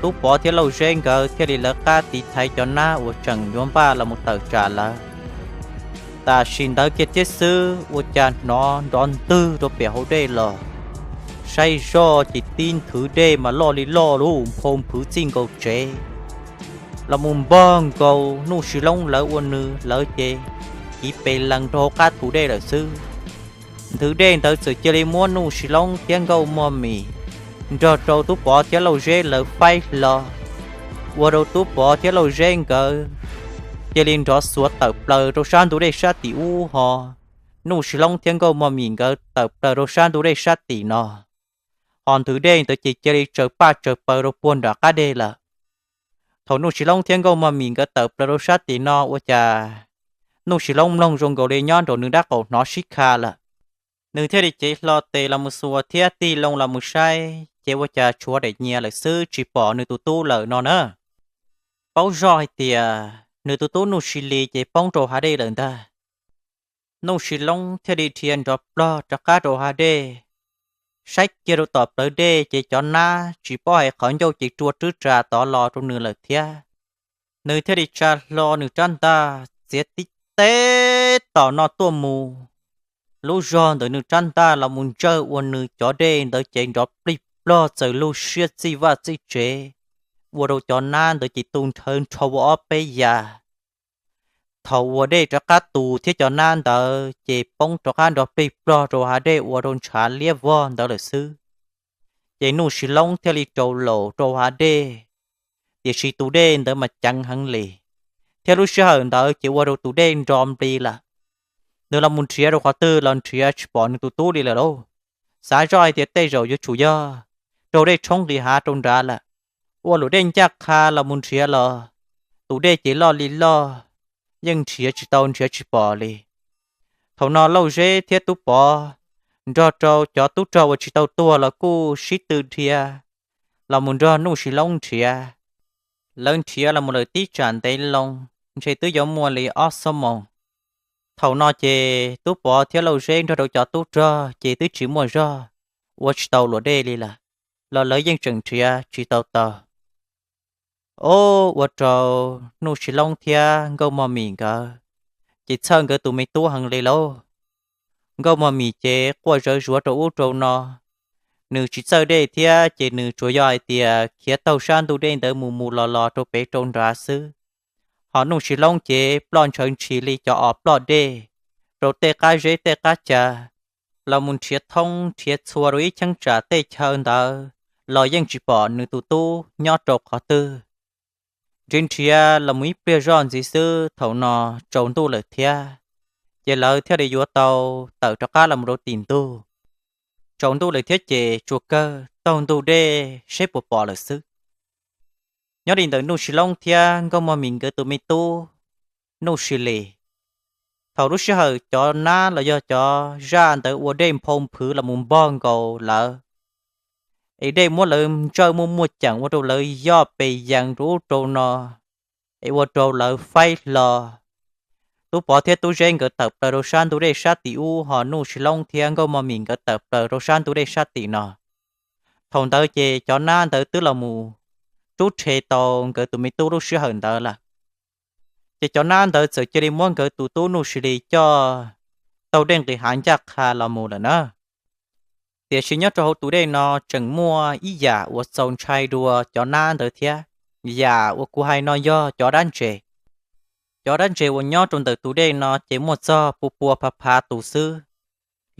Tub Pov thiab Lauj Zeb nkawd thiaj li lawv qab tiv thaiv cov nab uas tseem yuav npaj los mus tawm tsam lawv. Tam sim ntawd kiag thiab xwb ua cas hnov nrov ntwg rau pem hauv dej los, saib zoj ces tib nthwv dej mas loj li loj lub nphau nphwv txij nkaus tsev los mus npog nkaus Nuj Sis Loob lawv ua nws lawv ces kiv pes lees rau hauv qab tus dej lawm xwb. Nthwv dej ntawd txawm cia li muab Nuj Sis Loob thiab Nkauj Mog Mim nrog rau Tub Pov thiab Lauj Zeb lawv faib hlo, ua rau Tub Pov thiab Lauj Zeb nkawd cia li nrov xuav tawm plaws rau sab ntug dej sab tim ub ho Nuj Sis Loob thiab Nkauj Mog Mim nkawd tawm plaws rau sab ntug dej sab tim no. Ho nthwv dej ntawd ces cia li tsaws paj tsaws paws rau puag nram qab deg lawm. Thaum Nuj Sis Loob thiab Nkauj Mog Mim nkawd tawm plaws rau sab tim no ua cas Nuj Sis Loob mloog zoo nkaus li nyob nraum nws dab qaum hnov sib kha lawm. Nws thiaj li cev hlo tes los mus xuas thiab tig loo los mus saib ces ua cas tshuav daim nyias lawm xwb tsis pom nws tus tub lawm no na. Paub zoj hais tias nws tus tub Nuj Sis Lis ces poob rau hav dej lawm ntag. Nuj Sis Loob thiaj li dhia nrov plog rov qab rau hav dej, saib kiag rau tom plawv dej ces cov nab tsis paub hais qhov ncauj ces rua rwb ras tod los rau nws lawm thiab. Nws thiaj li tsa hlo nws rab ntaj txiav tib teb tom no tuaj mus. Lub zog ntawm nws rab ntaj los mus ntsawj ua nws cov dej ntawd ces nrov plig plog txawm lug siab txij vaj txij tsev, ua rau cov nab ntawd ces tu nrhawv nrho ua ob peb ya. Thaum uas dej rov qab tus thiab cov nab ntawd ces poob rov qab nrov plig plog rau hav dej ua rau ntshav liab vog ntawd lawm xwb. Ces Nuj Sis Loob thiaj li rau laum rau hav dej, tiam sis tus dej ntawd mas ceev heev li, thiab lub sij hawm ntawd ces ua rau tus dej nro npli lawm. Nws los mus nrhiav rau qhov twg los nrhiav tsis pom nws tus tub li lawm lauj. Xav zoj hais tias tej zaum yuav tsum yog raug dej tshoob nqis hav rau nrad lawm. Ua luam dej ncaj qha los mus nrhiav los, tus dej ces loj li loj, yeej nrhiav tsis tau nrhiav tsis pom li. Thaum no Lauj Zeb thiab Tub Pov nrog rau cov tub rog uas tsis tau tuag los kuj sib tw dhia los mus nrog Nuj Sis Loob nrhiav. Lawv nrhiav los mus lawm tib tsam ntev loo, ntshe twb yuav muaj li ob xuab moos. Thaum no ces Tub Pov thiab Lauj Zeb nrog rau cov tub rog ces twb tsis muaj zog, ua tsis tau luam dej li lawm, los lawv yeej tseem nrhiav tsis tau taus. Ob, ua rau Nuj Sis Loob thiab Nkauj Mog Mim nkawd ces txhawj nkawd tus me tub heev li lauj. Nkauj Mog Mim ces quaj zawv zuav rau ub rau no, nws tsis txawj dej thiab ces nws tsuas yog hais tias khiav taug sab ntug dej ntawd mus mus los los rau pem rau nrad xwb. Ho Nuj Sis Loob ces ploj ntshaw ntshis li cov os ploj dej rau tej qab zeb tej qab ca, los mus nrhiav thoob nrhiav txhua rau ib cheeb tsam tej chaw ntawd los yeej tsis pom nws tus tub nyob rau qhov twg. Nrhiav nrhiav los mus ib pliag zoj ntxiv xwb thaum no tsaus ntuj lawm thiab, ces lawv thiaj li yuav tau tawm rov qab los mus rau tim ntug. Tsaus ntuj lawm thiab ces tsuas kawg taug ntug dej seb puas pom lawm xwb. Nyob li ntawm Nuj Sis Loob thiab Nkauj Mog Mim nkawd tus me tub Nuj Sis Lis, thaum lub sij hawm cov nab los yog cov zaj ntawd ua dej nphau nphwv los mus npog nkaus lawv, es dej muab lawv ntsawj muaj muaj ceem ua rau lawv yoj pes yees rau ub rau no, es ua rau lawv faib hlo. Tub Pov thiab Tub Zeb nkawd tawm plaws rau sab ntug dej sab tim ub, ho Nuj Sis Loob thiab Nkauj Mog Mim nkawd tawm plaws rau sab ntug dej sab tim no. Thaum ntawd ces cov nab ntawd twb los mus rub rhe tau nkawd tus me tub lub sij hawm ntawd lawm. Ces cov nab ntawd txawm cia li muab nkawd tus tub Nuj Sis Lis coj taug dej nqis hav ncaj qha los mus lawm na. Tiam sis nyob rau hauv tus dej no tseem muaj ib yam uas txaus ntshai dua cov nab ntawd thiab. Yam uas kuv hais no yog cov dab ntses. Cov dab ntses uas nyob rau ntawm tus dej no ces muaj txog pua pua phav phav tus xwb.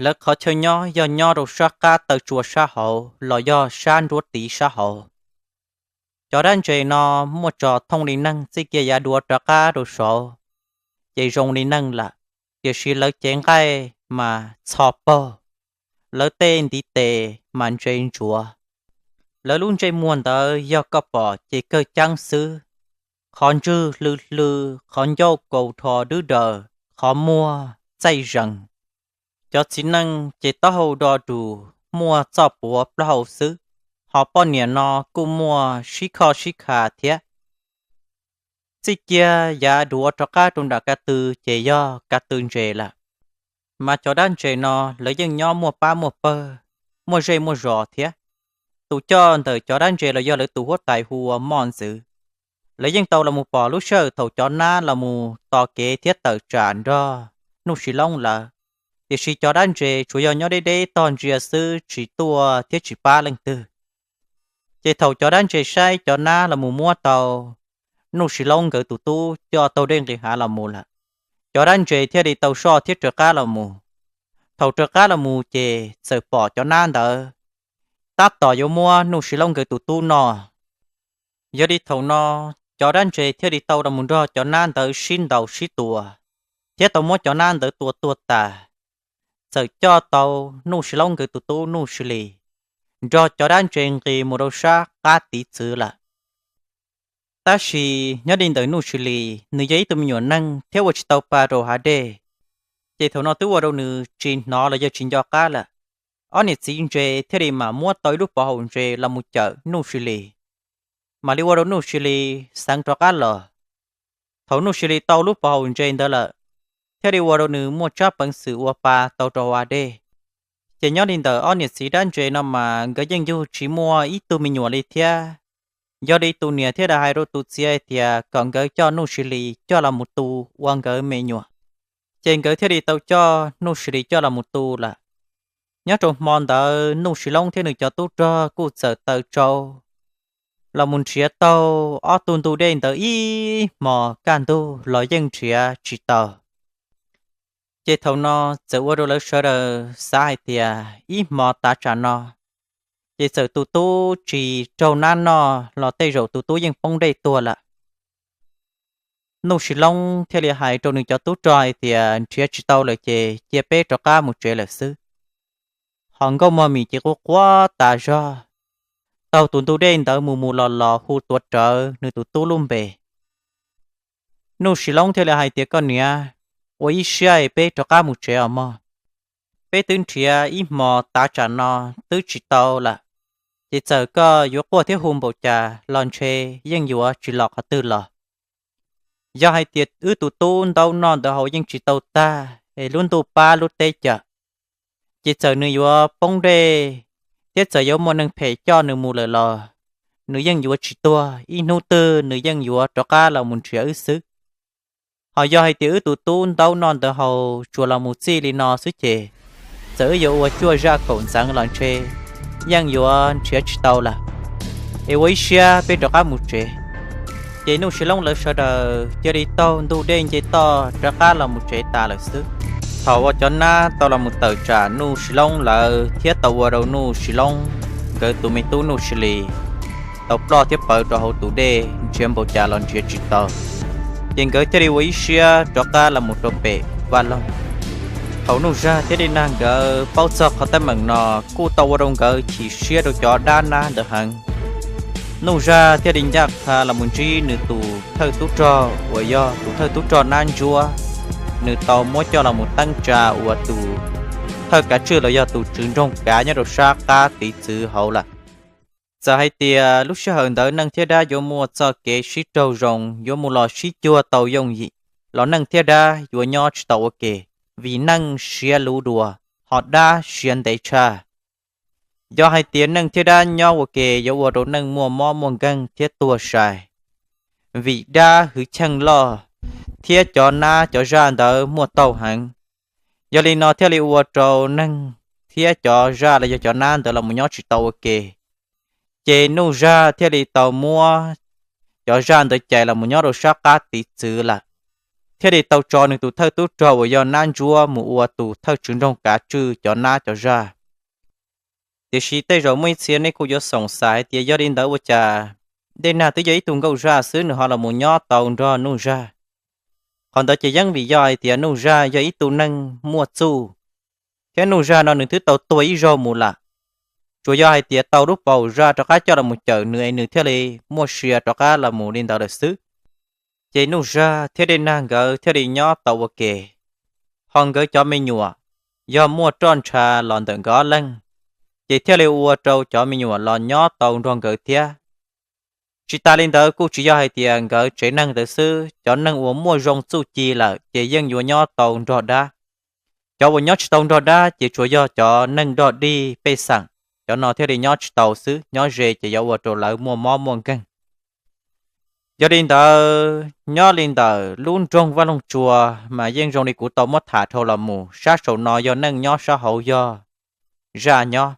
Lawv qhov chaw nyob yog nyob rau sab qab taw tsua sab hauv los yog sab nruab tiv sab hauv. Cov dab ntses no muaj tso thooj li neeg, txij kiag yav duav rov qab rau saud ces zoo li neeg lawm, tiam sis lawv cev nqaij mas txho paug, lawv tej ntiv tes mas ntse ntsuav. Lawv lub ntsej muag ntawd yog koj pom ces kawg ceeb xwb, qhov ntswg hlw hlw, qhov ncauj kaus rho dwb daws, qhov muag txaij zees. Cov txiv neej ces taub hau do dus muaj txoj puav plaub hau xwb, ho poj niam no kuj muaj sib khoj sib kha thiab. Txij kiag yav duav rov qab rau nram ka tw ces yog ka tw ntses lawm, mas cov dab ntses no lawv yeej nyob muaj pab muaj pawg, muaj zej muaj zos thiab. Tus coj ntawm cov dab ntses los yog lawv tus huab tais hu ua Moj Ntxwv. Lawv yeej tau los mus pom lub sij hawm thaum cov nab los mus tos kev thiab tawm tsam nrog Nuj Sis Loob lawv, tiam sis cov dab ntses tsuas yog nyob deb deb tog ntsia xwb, tsis tuaj thiab tsis pab leej twg. Ces thaum cov dab ntses saib cov nab los mus muab tau Nuj Sis Loob nkawd tus tub coj taug dej nqis hav los mus lawm, cov dab ntses thiaj li tau soj thiab rov qab los mus. Thaum rov qab los mus ces txawm pom cov nab ntawd tab tom yuav muab Nuj Sis Loob nkawd tus tub noj. Yog li thaum no, cov dab ntses thiaj li tau los mus nrog cov nab ntawd sib ntaus sib tua, thiab tau muab cov nab ntawd tua tuag tas, txawm coj tau Nuj Sis Loob nkawd tus tub Nuj Sis Lis nrog cov dab ntses nqis mus rau sab qab tiv txwv lawm. Tab sis nyob li ntawm Nuj Sis Lis, nws yog ib tug me nyuam neeg thiab ua tsis tau pa rau hav dej, ces thaum no twb ua rau nws tsis hnov los yog tsis nco qab lawm. Ob niam txiv ntses thiaj li mam muab tau ib lub pov haum ntses los mus cawm Nuj Sis Lis, mam li ua rau Nuj Sis Lis xeev rov qab los. Thaum Nuj Sis Lis tau lub pov haum ntses ntawd lawm, thiaj li ua rau nws muaj tsab peev xwm ua pa tau rau hav dej. Ces nyob li ntawm ob niam txiv dab ntses no mas nkawd yeej yug tsis muaj ib tug me nyuam li thiab. Yog li tus niam thiaj li hais rau tus txiv hais tias kom nkawd coj Nuj Sis Lis coj los mus tu ua nkawd me nyuam. Ces nkawd thiaj li tau coj Nuj Sis Lis coj los mus tu lawm. Nyob rau hmo ntawd Nuj Sis Loob thiab nws cov tub rog kuj txawm taws tsau los mus nrhiav taug ob tug ntug dej ntawd ib hmos kaj ntug los yeej nrhiav tsis tau. Ces thaum no txawm ua rau lawv sawv daws xav hais tias ib hmo tav tsam no, ces txawm tus tub tsis raug nab noj los tej zaum tus tub yeej poob dej tuag lawm. Nuj Sis Loob thiaj li hais rau nws cov tub rog hais tias nrhiav tsis tau lawm ces cia peb rov qab mus tsev lawm xwb. Ho Nkauj Mog Mim ces quaj quaj tas zog, taug tus ntug dej ntawd mus mus los los hu tuav rawv nws tus tub lub npe. Nuj Sis Loob thiaj li hais tias koj niam, ua ib siab es peb rov qab mus tsev os mog. Peb twb nrhiav ib hmos tav tsam no twb tsis tau lawm, ces txawm koj yuav quaj thiab hu npaum cas los ntshe yeej yuav tsis los qhov twg los. Yog hais tias wb tus tub ntaub noj ntawd haus yeej tsis tau tag es lub ntuj pab lub teb cawm, ces txawm nws yuav poob dej thiab txawm yuav muaj neeg phem coj nws mus lawm los nws yeej yuav tsis tuag, ib hnub twg nws yeej yuav rov qab los mus nrhiav wb xwb. Ho yog hais tias wb tus tub ntaub noj ntawd haus tsuas los mus txij li no xwb ces txawm wb yuav ua cuaj zaj kaum ntxeev los ntshe yeej yuav nrhiav tsis tau lawm. Es ua ib siab peb rov qab mus tsev. Ces Nuj Sis Loob lawv sawv daws cia li taug ntug dej nce toj rov qab los mus tsev tas lawm xwb. Thaum uas cov nab tau los mus tawm tsam Nuj Sis Loob lawv thiab tau ua rau Nuj Sis Loob nkawd tus me tub Nuj Sis Lis tau ploj thiab pawv rau hauv tus dej nrhiav npaum cas los nrhiav tsis tau, ces nkawd thiaj li ua ib siab rov qab los mus rau pem vaj loog. Thaum Nuj Zaj thiab Dej Nag nkawd paub txog qhov teeb meem no, kuj tau ua rau nkawd chim siab rau cov dab nab ntawd heev. Nuj Zaj thiaj li ncaj qha los mus ntsib nws tus thawj tub rog uas yog tus thawj tub rog Nab Ntsuab, nws tau muab coj los mus teeb tsa ua tus thawj kav tswj los yog tus tswv nroog kav nyob rau sab qab tiv txwv hauv lawm. Txawm hais tias lub sij hawm ntawd neeg thiab dab yuav muaj txoj kev sib raug zoo, yuav mus los sib cuag tau yooj yim, los neeg thiab dab yuav nyob tsis tau ua ke, vim neeg siav luv dua, ho dab siav ntev tshaj. Yog hais tias neeg thiab dab nyob ua ke yuav ua rau neeg muaj mob muaj nkeeg thiab tuag sai, vim dab hwj chim loj thiab cov nab cov zaj ntawd muaj tau heev. Yog li no thiaj li ua rau neeg thiab cov zaj los yog cov nab ntawd los mus nyob tsis tau ua ke. Ces Nuj Zaj thiaj li tau muab cov zaj ntawd cais los mus nyob rau sab qab tiv txwv lawm, thiaj li tau tso nws tus thawj tub rog uas yog Nab Ntsuab mus ua tus thawj tswv nroog kav tswj cov nab cov zaj. Tiam sis tej zaum muaj ib txhia nej kuj yuav xoom xav hais tias yog li ntawd ua cas Dej Nag twb yog ib tug nkauj zaj xwb nws ho los mus nyob tau nrog Nuj Zaj? Qhov ntawd ces yeej vim yog hais tias Nuj Zaj yog ib tug neeg muaj txuj, thiab Nuj Zaj no nws twb tau tuag ib zaug mus lawm. Tsuas yog hais tias tau lub paus zaj rov qab coj los mus cawm nws es nws thiaj li muaj sia rov qab los mus li ntawd lawm xwb. Ces Nuj Zaj thiab Dej Nag nkawd thiaj li nyob tau ua ke. Ho nkawd cov me nyuam, yog muaj roj ntsha los ntawm nkawd ob leeg, ces thiaj li ua rau cov me nyuam los nyob tau nrog nkawd thiab. Tsis tas li ntawd kuj tsis yog hais tias nkawd tsev neeg ntawd xwb, cov neeg uas muaj zoo txuj ci lawm ces yeej yuav nyob tau nrog dab. Cov uas nyob tsis tau nrog dab ces tsuas yog cov neeg dog dig pej xeem, cov no thiaj li nyob tsis tau xwb, nyob ze ces yuav ua rau lawv muaj mob muaj nkeeg. Yog li ntawd nyob li ntawm lub nroog Vaj Loog Tsua mas yeej zoo li kuv tau muab tham dhau los mus, sab saum no yog neeg nyob, sab hauv yog zaj nyob.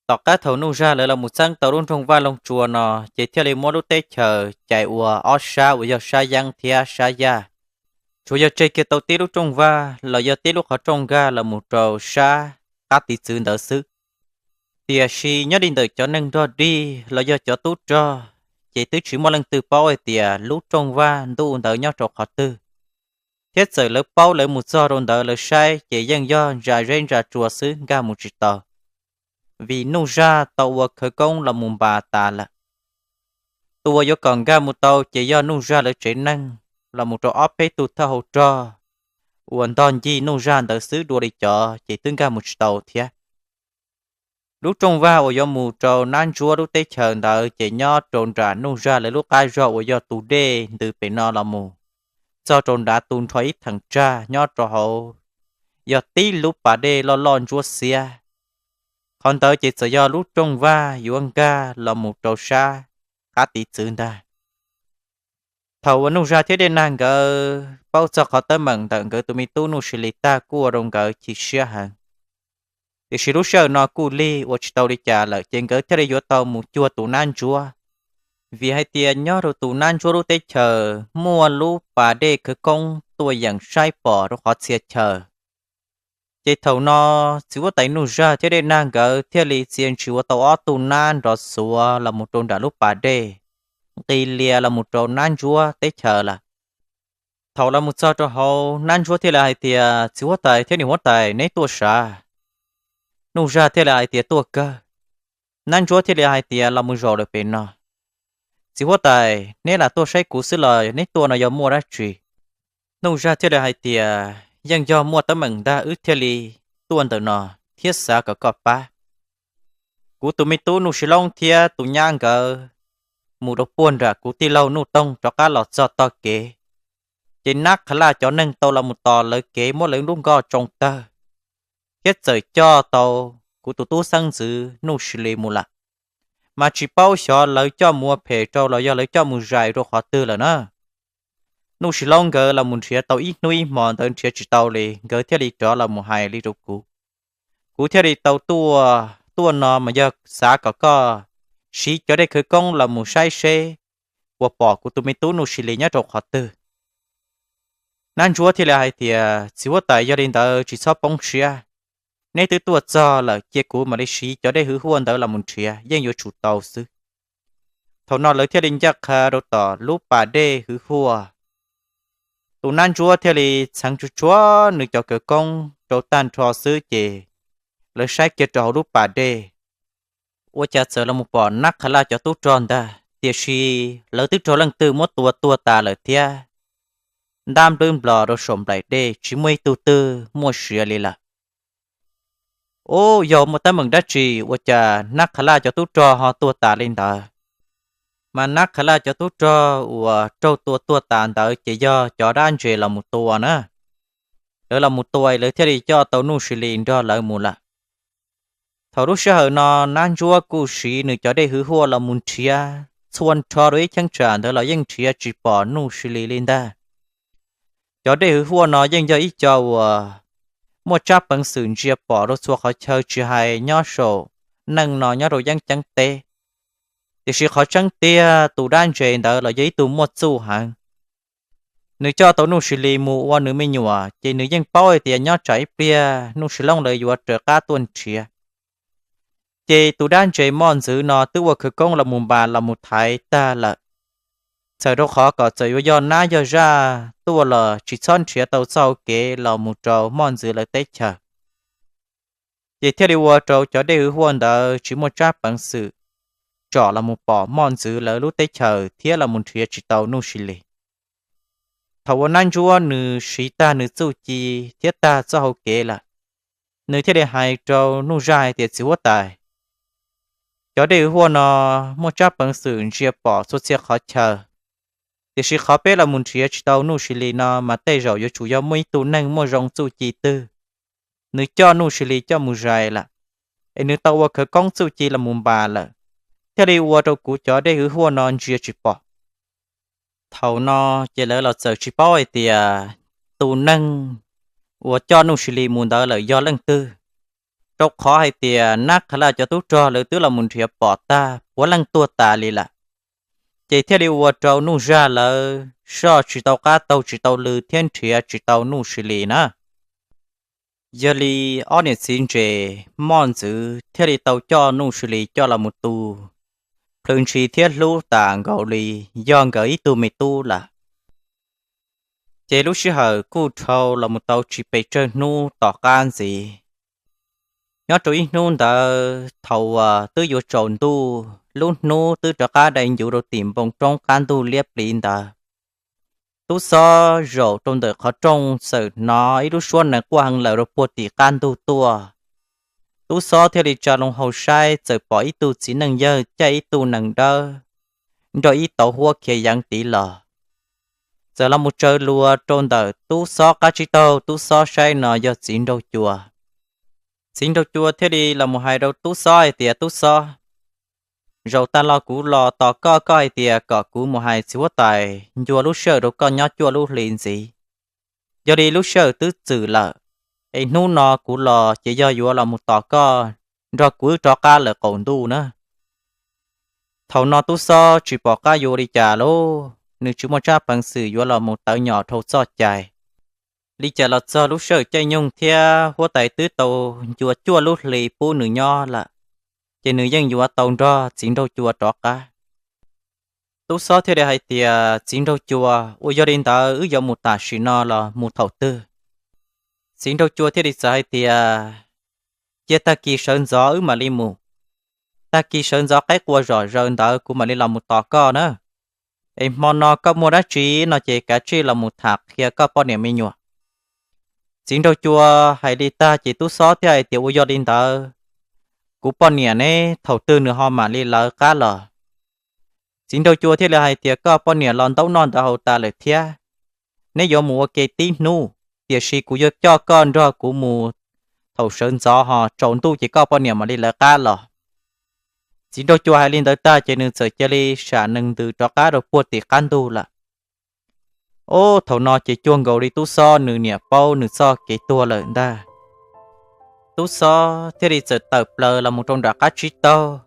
Tom qab thaum Nuj Zaj lawv los mus txeeb tau lub nroog Vaj Loog Tsua no, ces thiaj li muab lub teb chaws cais ua ob sab uas yog sab yeeb thiab sab yaj. Tsuas yog tseg kiag tau tib lub rooj vag los yog tib lub qhov rooj nkag los mus rau sab qab tiv txwv ntawd xwb. Tiam sis nyob li ntawm cov neeg dog dig los yog cov tub rog, ces twb tsis muaj leej twg paub hais tias lub rooj vag ntuj ntawd nyob rau qhov twg. Thiab txawm lawv paub lawv mus txog rau ntawd lawv saib ces yeej yog ntsa zeb ntsa tsua xwb, nkag mus tsis tau. Vim Nuj Zaj tau ua khawv koob los mus npas tas lawm. Tus uas yuav kom nkag mus tau ces yog Nuj Zaj lawv tsev neeg los mus rau ob peb tug thawj hauv rog uas ntog ncig Nuj Zaj ntawd xwb, dua li cov ces twb nkag mus tsis tau thiab. Lub rooj vag uas yuav mus rau Nab Ntsuab lub teb chaws ntawd ces nyob rau nram Nuj Zaj lawv lub qab zog uas yog tus dej ntws pem no los mus txog rau nrad tu nrho ib theem tsag nyob rau hauv, yog tib lub pas dej loj loj ntsuab xiab. Qhov ntawd ces txawm yog lub rooj vag yuav nkag los mus rau sab qab tiv txwv ntag. Thaum uas Nuj Zaj thiab Dej Nag nkawd paub txog qhov teeb meem ntawm nkawd tus me tub Nuj Sis Lis tag kuj ua rau nkawd chim siab heev. Tiam sis lub sij hawm no kuj lig ua tsis tau li cas lawm ces nkawd thiaj li yuav tau mus cuag tus Nab Ntsuab, vim hais tias nyob rau tus Nab Ntsuab lub teb chaws muaj lub pas dej khawv koob tuaj yeem saib pom rau qhov txhia chaw. Ces thaum no txiv huab tais Nuj Zaj thiab Dej Nag nkawd thiaj li txia ntshis ua tau ob tug nab nrov xuav los mus rau nram lub pas dej, nqis lias los mus rau Nab Ntsuab teb chaws lawm. Thaum los mus txog rau hauv, Nab Ntsuab thiaj li hais tias, Txiv huab tais thiab niam huab tais, neb tuaj sav? Nuj Zaj thiaj li hais tias, Tuaj kawg. Nab Ntsuab thiaj li hais tias, Los mus zaum lawm pem no. Txiv huab tais, neb lam tuaj saib kuv xwb los neb tuaj no yog muaj dab tsi? Nuj Zaj thiaj li hais tias, Yeej yog muaj teeb meem ntag wb thiaj li tuaj ntawm no thiab xav kom koj pab. Kuv tus me tub Nuj Sis Loob thiab tus nyab nkawd mus rau puag nram kuv tij laug Nuj Toog rov qab los txog tog kev, ces Nab Qha Laj cov neeg tau los mus tos lawv kev muab lawv lub nkoj tsoo tawg, thiab txawm coj tau kuv tus tub xeeb ntxwv Nuj Sis Lis mus lawm. Mas tsis paub xyov lawv coj mus ua phem rau los yog lawv coj mus zais rau qhov twg lawm na. Nuj Sis Loob nkawd los mus nrhiav tau ib hnub ib hmo ntawd nrhiav tsis tau li, nkawd thiaj li rov los mus hais li rau kuv. Kuv thiaj li tau tuaj, tuaj no mas yog xav kom koj siv cov dej khawv koob los mus saib seb puas pom kuv tus me tub Nuj Sis Lis nyob rau qhov twg. Nab Ntsuab thiaj li hais tias, Txiv huab tais, yog li ntawd tsis txhob poob siab. Neb twb tuaj txog lawm, cia kuv mam li siv cov dej hwv huaj ntawd los mus nrhiav, yeej yuav tsum tau xwb. Thaum no lawv thiaj li ncaj qha rau tom lub pas dej hwv huaj. Tus Nab Ntsuab thiaj li txheev tsuag tsuag nws cov khawv koob rau tag nrho xwb ces lawv saib kiag rau hauv lub pas dej, ua cas txawm los mus pom Nab Qha Laj cov tub rog ntag, tiam sis lawv twb raug leej twg muab tua tuag tas lawm thiab, ntab nplwb nplos rau saum nplaim dej tsis muaj ib tug twg muaj sia li lawm. Ub, yog muaj teeb meem dab tsi ua cas Nab Qha Laj cov tub rog ho tuag tas li ntawd? Mas Nab Qha Laj cov tub rog uas raug tua tuag tas ntawd ces yog cov dab ntses los mus tua na. Lawv los mus tua lawv thiaj li coj tau Nuj Sis Lis nrog lawv mus lawm. Thaum lub sij hawm no Nab Ntsuab kuj siv nws cov dej hwv huaj los mus nrhiav txhua nrho rau ib cheeb tsam ntawd los yeej nrhiav tsis pom Nuj Sis Lis li ntag. Cov dej hwv huaj no yeej yog ib co uas muaj tsab peev xwm ntsia pom rau txhua qhov chaw tsis hais nyob saum neej no nyob rau yeeb ceeb teb. Tiam sis qhov tseeb tiag tus dab ntses ntawd los yog ib tug muaj txuj heev. Nws coj tau Nuj Sis Lis mus ua nws me nyuam ces nws yeej paub hais tias nyob tsam ib pliag Nuj Sis Loob lawv yuav raws qab tuaj nrhiav. Ces tus dab ntses moj ntxwv no twb ua khawv koob los mus npas los mus thaiv tag lawm. Txawm rau qhov kom txawm yuav yog nab yog zaj tuaj los tsis txhob nrhiav tau txoj hau kev los mus rau moj ntxwv lawv teb chaws. Ces thiaj li ua rau cov dej hwv huaj ntawd tsis muaj tsab peev xwm tsom los mus pom moj ntxwv lawv lub teb chaws thiab los mus nrhiav tsis tau Nuj Sis Lis. Thaum uas Nab Ntsuab nws siv tag nws txuj ci thiab tag txoj hau kev lawm, nws thiaj li hais rau Nuj Zaj hais tias, txiv huab tais, cov dej hwv huaj no muaj tsab peev xwm ntsia pom txhua txhia qhov chaw, tiam sis qhov peb los mus nrhiav tsis tau Nuj Sis Lis no mas tej zaum yuav tsum yog muaj ib tug neeg muaj zoo txuj ci twg, nws coj Nuj Sis Lis coj mus zais lawm, es nws tau ua khawv koob txuj ci los mus npas lawm, thiaj li ua rau kuv cov dej hwv huaj no ntsia tsis pom. Thaum no ces lawv los txawm tsis paub hais tias tus neeg uas coj Nuj Sis Lis mus ntawd lawm yog leej twg, rau qhov hais tias Nab Qha Laj cov tub rog lawv twb los mus nrhiav pom tag puav leej tuag tas li lawm. Ces thiaj li ua rau Nuj Zaj lawv soj tsis tau qab taug tsis tau lw thiab nrhiav tsis tau Nuj Sis Lis na. Yog li ob niam txiv ntses moj ntxwv thiaj li tau coj Nuj Sis Lis coj los mus tu, plhws ntshis thiab hlub tas nkaus li yog nkawd ib tug me tub lawm. Ces lub sij hawm kuj dhau los mus tau tsis pes tsawg hnub tom qab ntxiv. Nyob rau ib hnub ntawd thaum uas twb yuav tsaus ntuj, lub hnub twb rov qab dai ncuv rau tim npoo roob qab ntuj liab pliv ntawd, Tub Xob zaum rau ntawm qhov rooj txawm hnov ib lub suab nees quaj heev lawm rau puag tim qab ntug tuaj. Tub Xob thiaj li tsa loo hau saib txawm pom ib tug txiv neej yawg caij ib tug nees dawb nrog ib tauv huab khiav yeev tid los. Txawm los mus tsaws lua rau ntawm Tub Xob qab tsib taug, Tub Xob saib no yog Txiv Nraug Cua. Txiv Nraug Cua thiaj li los mus hais rau Tub Xob hais tias, Tub Xob, zaum tas los kuv los tos koj, koj hais tias kom kuv mus hais txiv huab tais ncua lub sij hawm rau koj nyob cuaj lub hli ntxiv. Yog li lub sij hawm twb txwm lawm, es hnub no kuv los ces yog yuav los mus tos koj nrog kuv wb rov qab lawm qaum ntuj na. Thaum no Tub Xob tsis pom qab yuav ua li cas lauj, nws tsis muaj tsab peev xwm yuav los mus tawv nyom dhau txoj cai. Li cas los txog lub sij hawm caij nyoog thiab huab tais twb tau ncua cuaj lub hli pub nws nyob lawm, ces nws yeej yuav tau nrog Txiv Nraug Cua rov qab. Tub Xob thiaj li hais tias, Txiv Nraug Cua, uas yog li ntawd wb yuav mus tam sim no los mus thaum twg? Txiv Nraug Cua thiaj li txawm hais tias, Cia tag kis sawv ntxov wb mam li mus. Tag kis sawv ntxov qaib qua zom zaws ntawd kuv mam li los mus tos koj na. Es hmo no koj muaj dab tsi no ces kav tsij los mus tham qhia koj poj niam me nyuam. Txiv Nraug Cua hais li tag ces Tub Xob thiaj hais tias, Ua yog li ntawd, kuv poj niam neb thaum twg nws ho mam li lawv qab los? Txiv Nraug Cua thiaj li hais tias, Koj poj niam los ntaub noj ntawv haus tas lawm thiab, neb yuav mus ua ke tib hnub, tiam sis kuv yuav coj koj nrog kuv mus thaum sawv ntxov ho tsaus ntuj ces koj poj niam mam li lawv qab los. Txiv Nraug Cua hais li ntawd tag ces nws txawm cia li sam nees ntws rov qab rau puag tim qab ntug lawm. Ob, thaum no ces cuag nkaus li Tub Xob nws niam paub nws txoj kev tuag lawm ntag. Tub Xob thiaj li txawm tawm plaws los mus rau nram qab tsib taug,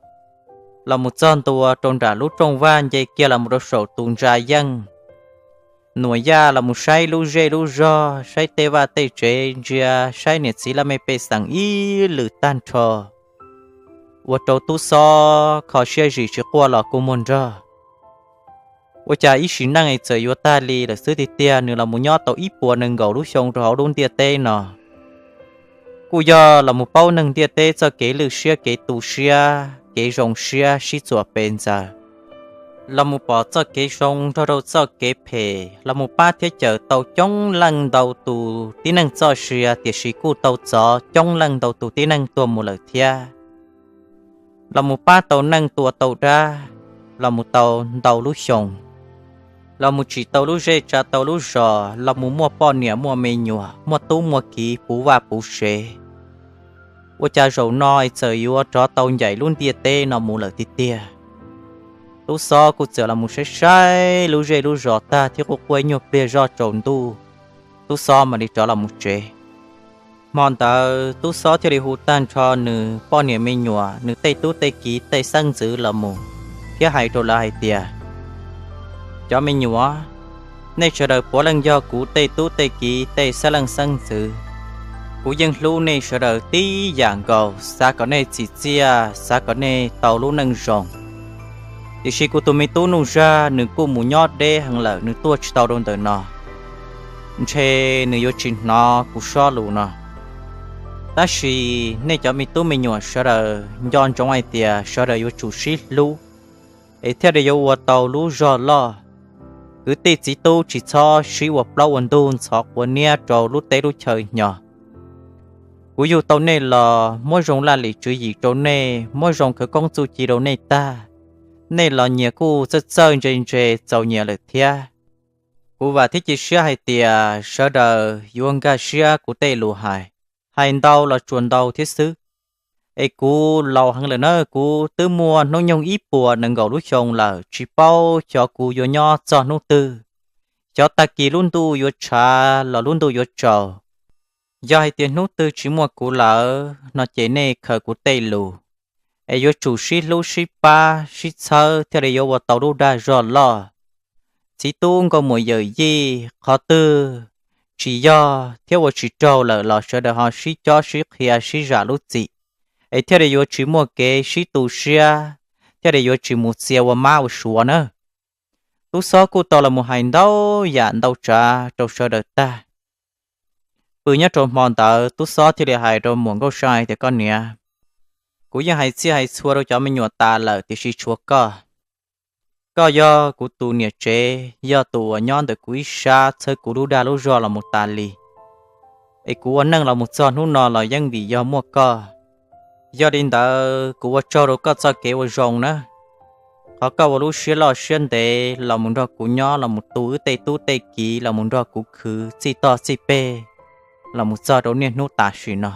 los mus txog ntua rau nram lub rooj vag nce kiag los mus rau saum tus ntsa yeej. Nuam Yaj los mus saib lub zej lub zog, saib tej vaj tej tsev, ntsia saib niam txiv laj mej pej xeem ib lwm tag nrho, ua rau Tub Xob kho siab zim tsis quaj los kua muag nrog. Ua cas ib sim neej es txawm yuav tag li lawm xwb tiag tiag, nws los mus nyob tau ib puas nees nkaum lub xyoo rau hauv lub ntiaj teb no. Kuj yog los mus paub neeg ntiaj teb txoj kev lwj siab, kev tu siab, kev zoo siab sib txuas pes ntxaws, los mus pom txoj kev zoo nrog rau txoj kev phem, los mus pab thiab cawm tau coob leej ntau tus tib neeg txoj sia, tiam sis kuj tau txov coob leej ntau tus tib neeg tuag mus lawm thiab. Los mus pab tau neej tua tau dab, los mus tau ntau lub xyoo, los mus tsim tau lub zej tsa tau lub zos, los mus muaj poj niam muaj me nyuam, muaj tub muaj kiv puv vaj puv tsev, Ua cas zaum no es txawm yuav rov tau ncaim lub ntiaj teb no mus lawm tiag tiag. Tub Xob kuj txawm los mus saib saib lub zej lub zos tag thiab quaj quaj ib nyuag pliag zoj tsaus ntuj, Tub Xob mam li rov los mus tsev. Hmo ntawd Tub Xob thiaj li hu tag nrho nws poj niam me nyuam, nws tej tub tej kiv tej xeeb ntxwv los mus, thiab hais rau lawv hais tias, Cov me nyuam, nej sawv daws puav leej yog kuv tej tub tej kiv tej xeeb leej xeeb ntxwv. Kuv yeej hlub nej sawv daws tib yam nkaus, xav kom nej txim txiaj, xav kom nej tau lub neej zoo. Tiam sis kuv tus me tub Nuj Zaj nws kuj mus nyob deb heev lawm, nws tuaj tsis tau rau ntawm no, ntshe nws yuav tsis hnov kuv sob lus no. Tab sis nej cov me tub me nyuam sawv daws nco ntsoov hais tias sawv daws yuav tsum sib hlub, es thiaj li yuav ua tau lub zog loj. Kwv tij txiv tub tsis txhob sib ua plaub ua ntug ntxhov quav niab rau lub teb lub chaw hnyo. Kuv yug tau nej los muab zoo laj lim tswv yim rau nej, muab zoo khawv koob txuj ci rau nej tag, nej los nyias kuj txawj txawj ntse ntse txaus nyias lawm thiab. Kuv vam thiab cia siab hais tias sawv daws yuav nkag siab kuv tej lus hais, hais ntau los tsuas ntau thiab xwb. Es kuv laus heev lawm na, kuv twb muaj hnub nyoog ib puas nees nkaum lub xyoo lawm, tsis paub xyov kuv yuav nyob txog hnub twg, xyov tag kis lub ntuj yuav tshav los lub ntuj yuav tsaus. Yog hais tias hnub twg tsis muaj kuv lawm no ces nej khaws kuv tej lus, es yuav tsum sib hlub sib pab sib txhawb thiaj li yuav ua tau lub dag zog loj. Txiv tub nkauj muam yawm yij, qhov twg tsis yog thiab ua tsis raug lawm los sawv daws ho sib cob sib qhia sib zam lub txim, es thiaj li yuav tsis muaj kev sib tu siab, thiaj li yuav tsis mus txia ua mab ua suav na. Tub Xob kuj tau los mus hais ntau yam ntau tsav rau sawv daws tag. Pw nyob rau hmo ntawd Tub Xob thiaj li hais rau Muam Nkauj Seej tias, Koj niam, kuv yeej hais txhij hais txhua rau cov me nyuam tas lawm tiam sis tshuav koj. Koj yog kuv tus niam tsev, yog tus uas nyob ntawm kuv ib sab txhawb kuv lub dag lub zog los mus tas li, es kuv ua neej los mus txog hnub no los yeej vim yog muaj koj. Yog li ntawd kuv ua tsaug rau koj txoj kev ua zoo na, qhov koj ua lub siab loj siab ntev los mus nrog kuv nyob, los mus tu wb tej tub tej kiv, los mus nrog kuv khwv txij toj txij peg los mus txog rau niaj hnub tam sim no.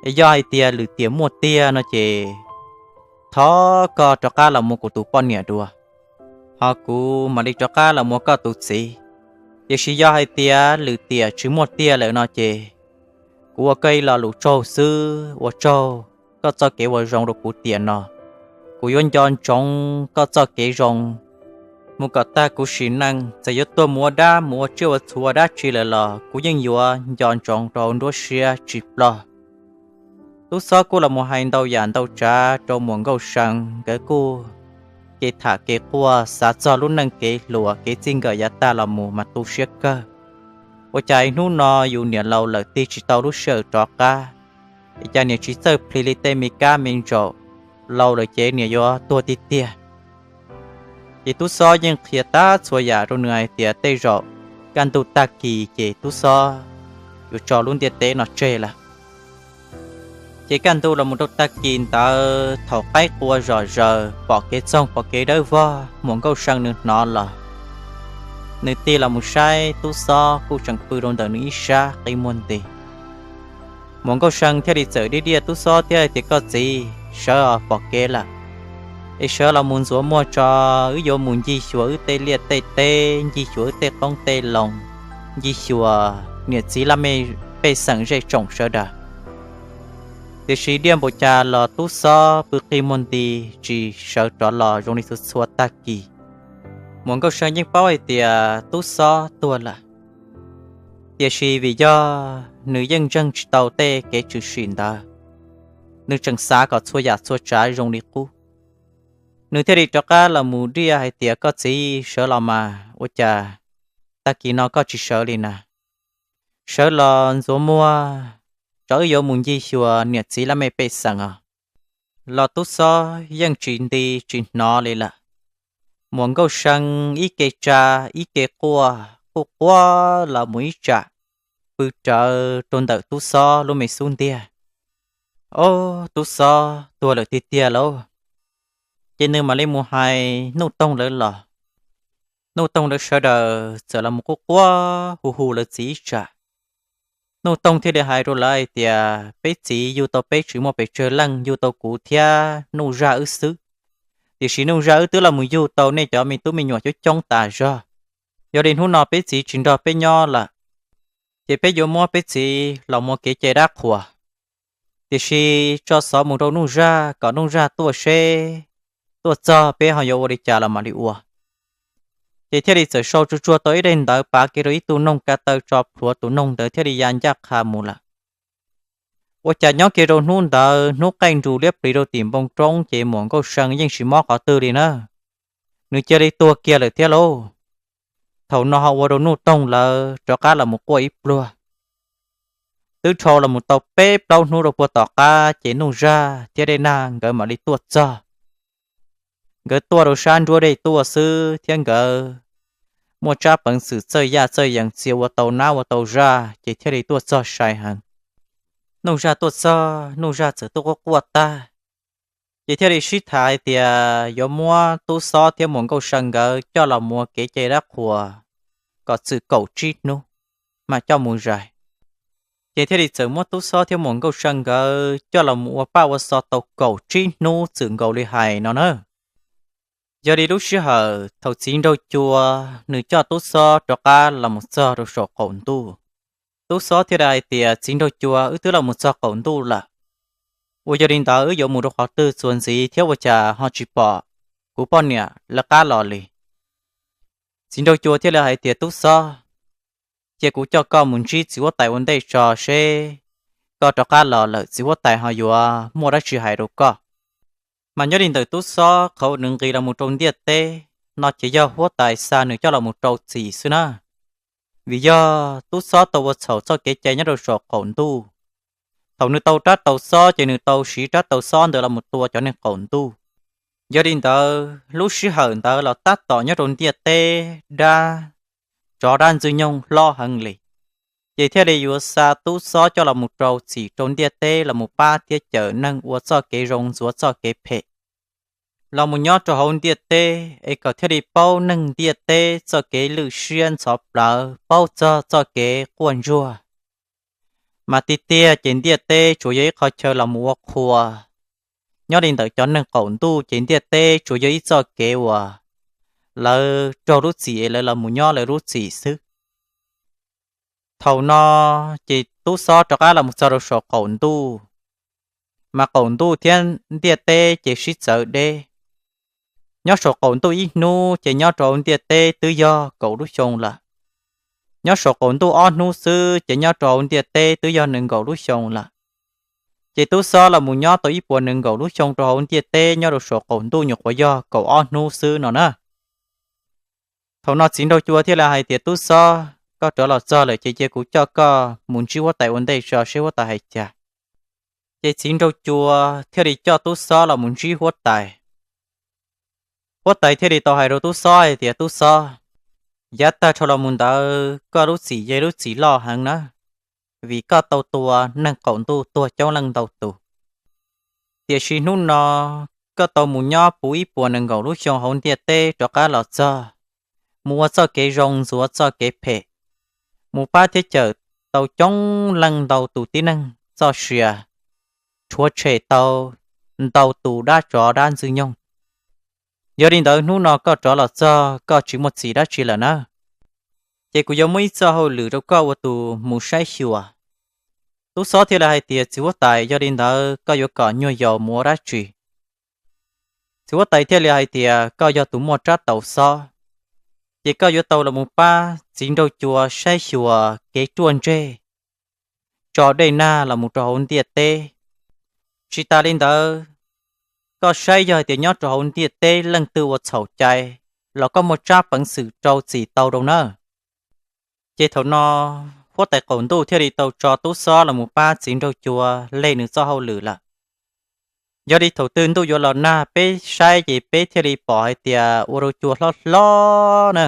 Es yog hais tias lwm tiam muaj tiag no ces thov koj rov qab los mus kuv tus poj niam dua, ho kuv mam li rov qab los mus koj tus txiv. Tiam sis yog hais tias lwm tiam tsis muaj tiag lawm no ces kuv ua koj ib lo lus tsaug xwb, ua tsaug koj txoj kev ua zoo rau kuv tiam no. Kuv yuav nco ntsoov koj txoj kev zoo mus kom tag kuv sim neej, txawm yuav tuag mus ua dab mus ua tsiaj ua txhu ua dab tsi lawm los kuv yeej yuav nco ntsoov rau hauv nruab siab tsis ploj. Tub Xob kuj los mus hais ntau yam ntau tsav rau Muam Nkauj See, nkawd kuj kev tham kev quaj xav txog lub neej kev hluas kev txij nkawm yav tag los mus mas tu siab kawg. Ua cas hnub no yus niam laus lawm tig tsis tau lub sij hawm rov qab, es cas niam tsis txawj plhis li tej me kab me ntsaum, laus lawm ces niam yuav tuag tiag tiag. Ces Tub Xob yeej qhia tab txhua yam rau nws hais tias tej zaum kaj ntug tag kis ces Tub Xob yuav tso lub ntiaj teb no tseg lawm. Ces kaj ntug los mus rau tag kis ntawd thaum qaib qua zom zaws pom kev txoog pom kev dawb vog Muam Nkauj See nws hnov los, nws tig los mus saib Tub Xob kuj tseem pw rau ntawm nws ib sab qi muag nti. Muam Nkauj See thiaj li txawm diaj diaj Tub Xob thiab hais tias, Koj txiv, sawv os, pom kev lawm, es sawv los mus ntxuav muag tso, wb yuav mus ncig xyuas wb tej liaj tej teb, ncig xyuas wb tej qoob tej loo, ncig xyuas niam txiv laj mej pej xeem zej tsoom sawv daws. Tiam sis diaj npaum cas los Tub Xob pw qi muag nti tsis sawv rov los zoo li txhua txhua tag kis. Muam Nkauj See yeej paub hais tias Tub Xob tuag lawm, tiam sis vim yog nws yeej ntseeg tsis tau tej kev tshwm sim ntawd, nws tseem xav kom txhua yam txhua tsav zoo li qub. Nws thiaj li rov qab los mus diaj hais tias, Koj txiv, sawv los mas, ua cas tag kis no koj tsis sawv li na? Sawv los ntxuav muag, tsam wb yuav mus ncig xyuas niam txiv laj mej pej xeem os. Los Tub Xob yeej tsis nti tsis hnov li lawm. Muam Nkauj See ib ke tsa ib ke quaj, quaj quaj los mus ib tsam, pw rawv rau ntawm Tub Xob lub me xub ntiag. Ob, Tub Xob tuag lawm tiag tiag lauj. Ces nws mam li mus hais Nuj Toog lawv los. Nuj Toog lawv sawv daws txawm los mus quaj quaj hu hu lawv txiv ib tsam. Nuj Toog thiaj li hais rau lawv hais tias, peb txiv yug tau peb tsis muaj pes tsawg leej, yug tau kuv thiab Nuj Zaj wb xwb. Tiam sis Nuj Zaj wb twb los mus yug tau nej cov me tub me nyuam coob coob tas zog. Yog li hnub no peb txiv tsis nrog peb nyob lawm, ces peb yuav muab peb txiv los mus ua kev cai dab qhuas. Tiam sis tso xov mus rau Nuj Zaj kom Nuj Zaj tuaj seb, tuaj txog peb ho yuav ua li cas los mam li ua. Ces thiaj li txawm sau tsuag tsuag tau ib daim ntawv pav kiag rau ib tug noog ka taw tso plhuav, tus noog ntawd thiaj li ya ncaj qha mus lawm. Ua cas nyob kiag rau hnub ntawd hnub qaij nrus liab pliv rau tim npoo roob ces Muam Nkauj See yeej tsis mob qhov twg li na. Nws cia li tuag kiag lawm thiab lauj. Thaum no ho ua rau Nuj Toog lawv rov qab los mus quaj ib pluag. Twb dhau los mus tau peb plaub hnub rau puag tom qab ces Nuj Zaj thiab Dej Nag nkawd mam li tuaj txog. Nkawd tuaj rau sab nruab dej tuaj xwb thiab nkawd muaj tsab peev xwm txawj yaj txawj yees txia ua tau nab ua tau zaj ces thiaj li tuaj txog sai heev. Nuj Zaj tuaj txog, Nuj Zaj txawm tuaj quaj quaj tag, ces thiaj li sib tham hais tias yuav muab Tub Xob thiab Muam Nkauj See nkawd coj los mus ua kev cai dab qhuas kom txwm kaum tsib hnub mas coj mus zais. Ces thiaj li txawm muab Tub Xob thiab Muam Nkauj See nkawd coj los mus ua paj ua xo tau kaum tsib hnub txwm nkaus li hais no na. Yog li lub sij hawm thaum txiv nraug cua nws coj Tub Xob rov qab los mus txog rau saum qaum ntuj, Tub Xob thiaj li hais tias, txiv nraug cua, wb twb los mus txog qaum ntuj lawm, ua yog li ntawd wb yuav mus rau qhov twg txuas ntxiv thiab ua cas ho tsis pom kuv poj niam lawv qab los li? Txiv nraug cua thiaj li hais tias, Tub Xob, cia kuv coj koj mus ntsib txiv huab tais ua ntej tso seb koj rov qab los lawm txiv huab tais ho yuav muaj dab tsi hais rau koj. Mas nyob li ntawm Tub Xob qhov nws nqis los mus rau ntiaj teb no ces yog huab tais xa nws coj los mus rau txim xwb na. Vim yog Tub Xob tau ua txhaum txoj kev cai nyob rau saum qaum ntuj. Thaum nws tau rab taus xob ces nws tau siv rab taus xob ntawd los mus tua cov neeg qaum ntuj. Yog li ntawd lub sij hawm ntawd los tab tom nyob rau ntiaj teb dab tsov dab ntxwg nyoog hlob heev li, ces thiaj li yuav xa Tub Xob coj los mus rau txim rau ntiaj teb los mus pab thiab cawm neeg ua txoj kev zoo ntxuav txoj kev phem los mus nyob rau hauv ntiaj teb es kom thiaj li paub neeg ntiaj teb txoj kev lwj siab ntxhov plawv, paub txog txoj kev quaj ntsuag. Mas tiag tiag ces ntiaj teb tsuas yog ib qhov chaw los mus ua qhua. Nyob li ntawm cov neeg qaum ntuj ces ntiaj teb tsuas yog ib txoj kev uas lawv raug lub txim es lawv los mus nyob lawv lub txim xwb. Thaum no ces Tub Xob rov qab los mus txog rau saum qaum ntuj, mas qaum ntuj thiab ntiaj teb ces sib txawv deb. Nyob saum qaum ntuj ib hnub ces nyob rau hauv ntiaj teb twb yog kaum lub xyoo lawm. Nyob saum qaum ntuj ob hnub xwb ces nyob rau hauv ntiaj teb twb yog nees nkaum lub xyoo lawm. Ces Tub Xob los mus nyob tau ib puas nees nkaum lub xyoo rau hauv ntiaj teb nyob rau saum qaum ntuj nyuam qhuav yog kaum ob hnub xwb no na. Thaum no txiv nraug cua thiaj li hais tias, Tub Xob, koj rov los txog lawm ces cia kuv coj koj mus ntsib huab tais ua ntej tso seb huab tais hais cas. Ces txiv nraug cua thiaj li coj Tub Xob los mus ntsib huab tais. Huab tais thiaj li tau hais rau Tub Xob hais tias, Tub Xob, yav tag dhau los mus ntawd koj lub txim yog lub txim loj heev na, vim koj tau tua neeg qaum ntuj tuag coob leej ntau tus. Tiam sis hnub no koj tau mus nyob puv ib puas nees nkaum lub xyoo hauv ntiaj teb rov qab los txog, mus ua txoj kev zoo ntxuav txoj kev phem, mus pab thiab cawm tau coob leej ntau tus tib neeg txoj sia, rhuav tshem tau ntau tus dab tsov dab ntxwg nyoog. Yog li ntawd hnub no koj rov los txog koj tsis muaj txim dab tsi lawm na. Ces kuv yuav muab ib txoj hauj lwm rau koj ua tus mus saib xyuas. Tub Xob thiaj li hais tias, Txiv huab tais, yog li ntawd koj yuav kom nyuag yaus mus ua dab tsi? Txiv huab tais thiaj li hais tias, Koj yog tus muaj rab taus xob, ces koj yuav tau los mus pab txiv nraug cua saib xyuas kev ruaj ntseg tso dej nag los mus rau hauv ntiaj teb. Tsis tas li ntawd, koj saib yog hais tias nyob rau hauv ntiaj teb leej twg ua txhaum cai los koj muaj tsab peev xwm rau txim tau rau na. Ces thaum no huab tais qaum ntuj thiaj li tau tso Tub Xob los mus pab txiv nraug cua leg nws txoj hauj lwm lawm. Yog li thaum twg ntuj yuav los nag peb saib ces peb thiaj li pom hais tias ua rau cua hlob hlob na.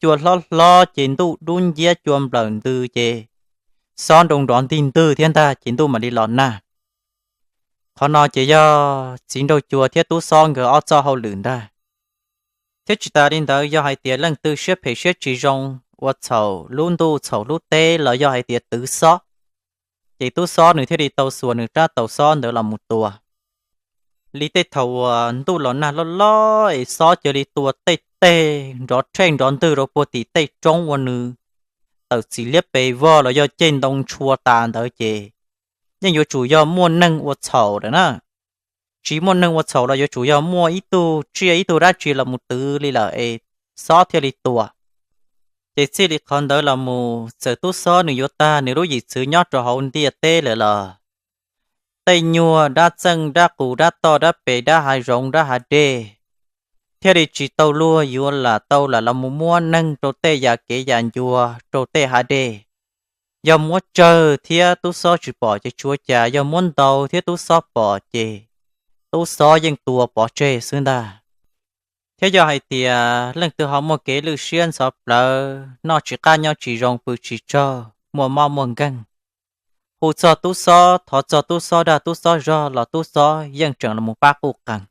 Cua hlob hlob ces ntuj dub nciab cua nplawm ntws ces xob nroo nrov ntig ntwg thiab ntag ces ntuj mam li los nag. Qhov no ces yog txiv nraug cua thiab Tub Xob nkawd ob txoj hauj lwm ntag. Thiab tsis tas li ntawd yog hais tias leej twg siab phem siab tsis zoo ua txhaum lub ntuj txhaum lub teb los yog hais tias twv xob, ces tub xob nws thiaj li tau xuas nws rab taus xob ntawd los mus tua. Li tej thaum uas ntuj los nag loj loj es xob cia li tua tej teg nrov rhej nrov ntwg rau puag tim tej roob uas nws tawm txim liab pes vog los yog ceg ntoo tshua tas ntawd ces yeej yuav tsum yog muaj neeg ua txhaum lawm na. Tsis muaj neeg ua txhaum los yuav tsum yog muaj ib tug tsiaj ib tug dab tsi los mus twv li lawm es xob thiaj li tua. Ces txij li qhov ntawd los mus txawm tub xob nws yuav tag nws lub yim txwv nyob rau hauv ntiaj teb lawm los tej nyuag dab txeej dab qus dab toj dab pes dab hav zoov dab hav dej thiaj li tsis tau luag yuav lam tau lam los mus muab neeg rau tej yam kev yam ncua rau tej hav dej. Yog muab tsawg thiab tub xob tsis pom ces tsis ua cas, yog muab ntau thiab tub xob pom ces tub xob yeej tua pov tseg xwb ntag. Thiab yog hais tias leej twg ho muaj kev lwj siab ntxhov plawv, noj tsis qab nyob tsis zoo pw tsis tsaug muaj mob muaj nkeeg, hu txog tub xob thov txog tub xob dag tub xob zog los tub xob yeej tseem los mus pab quj qees.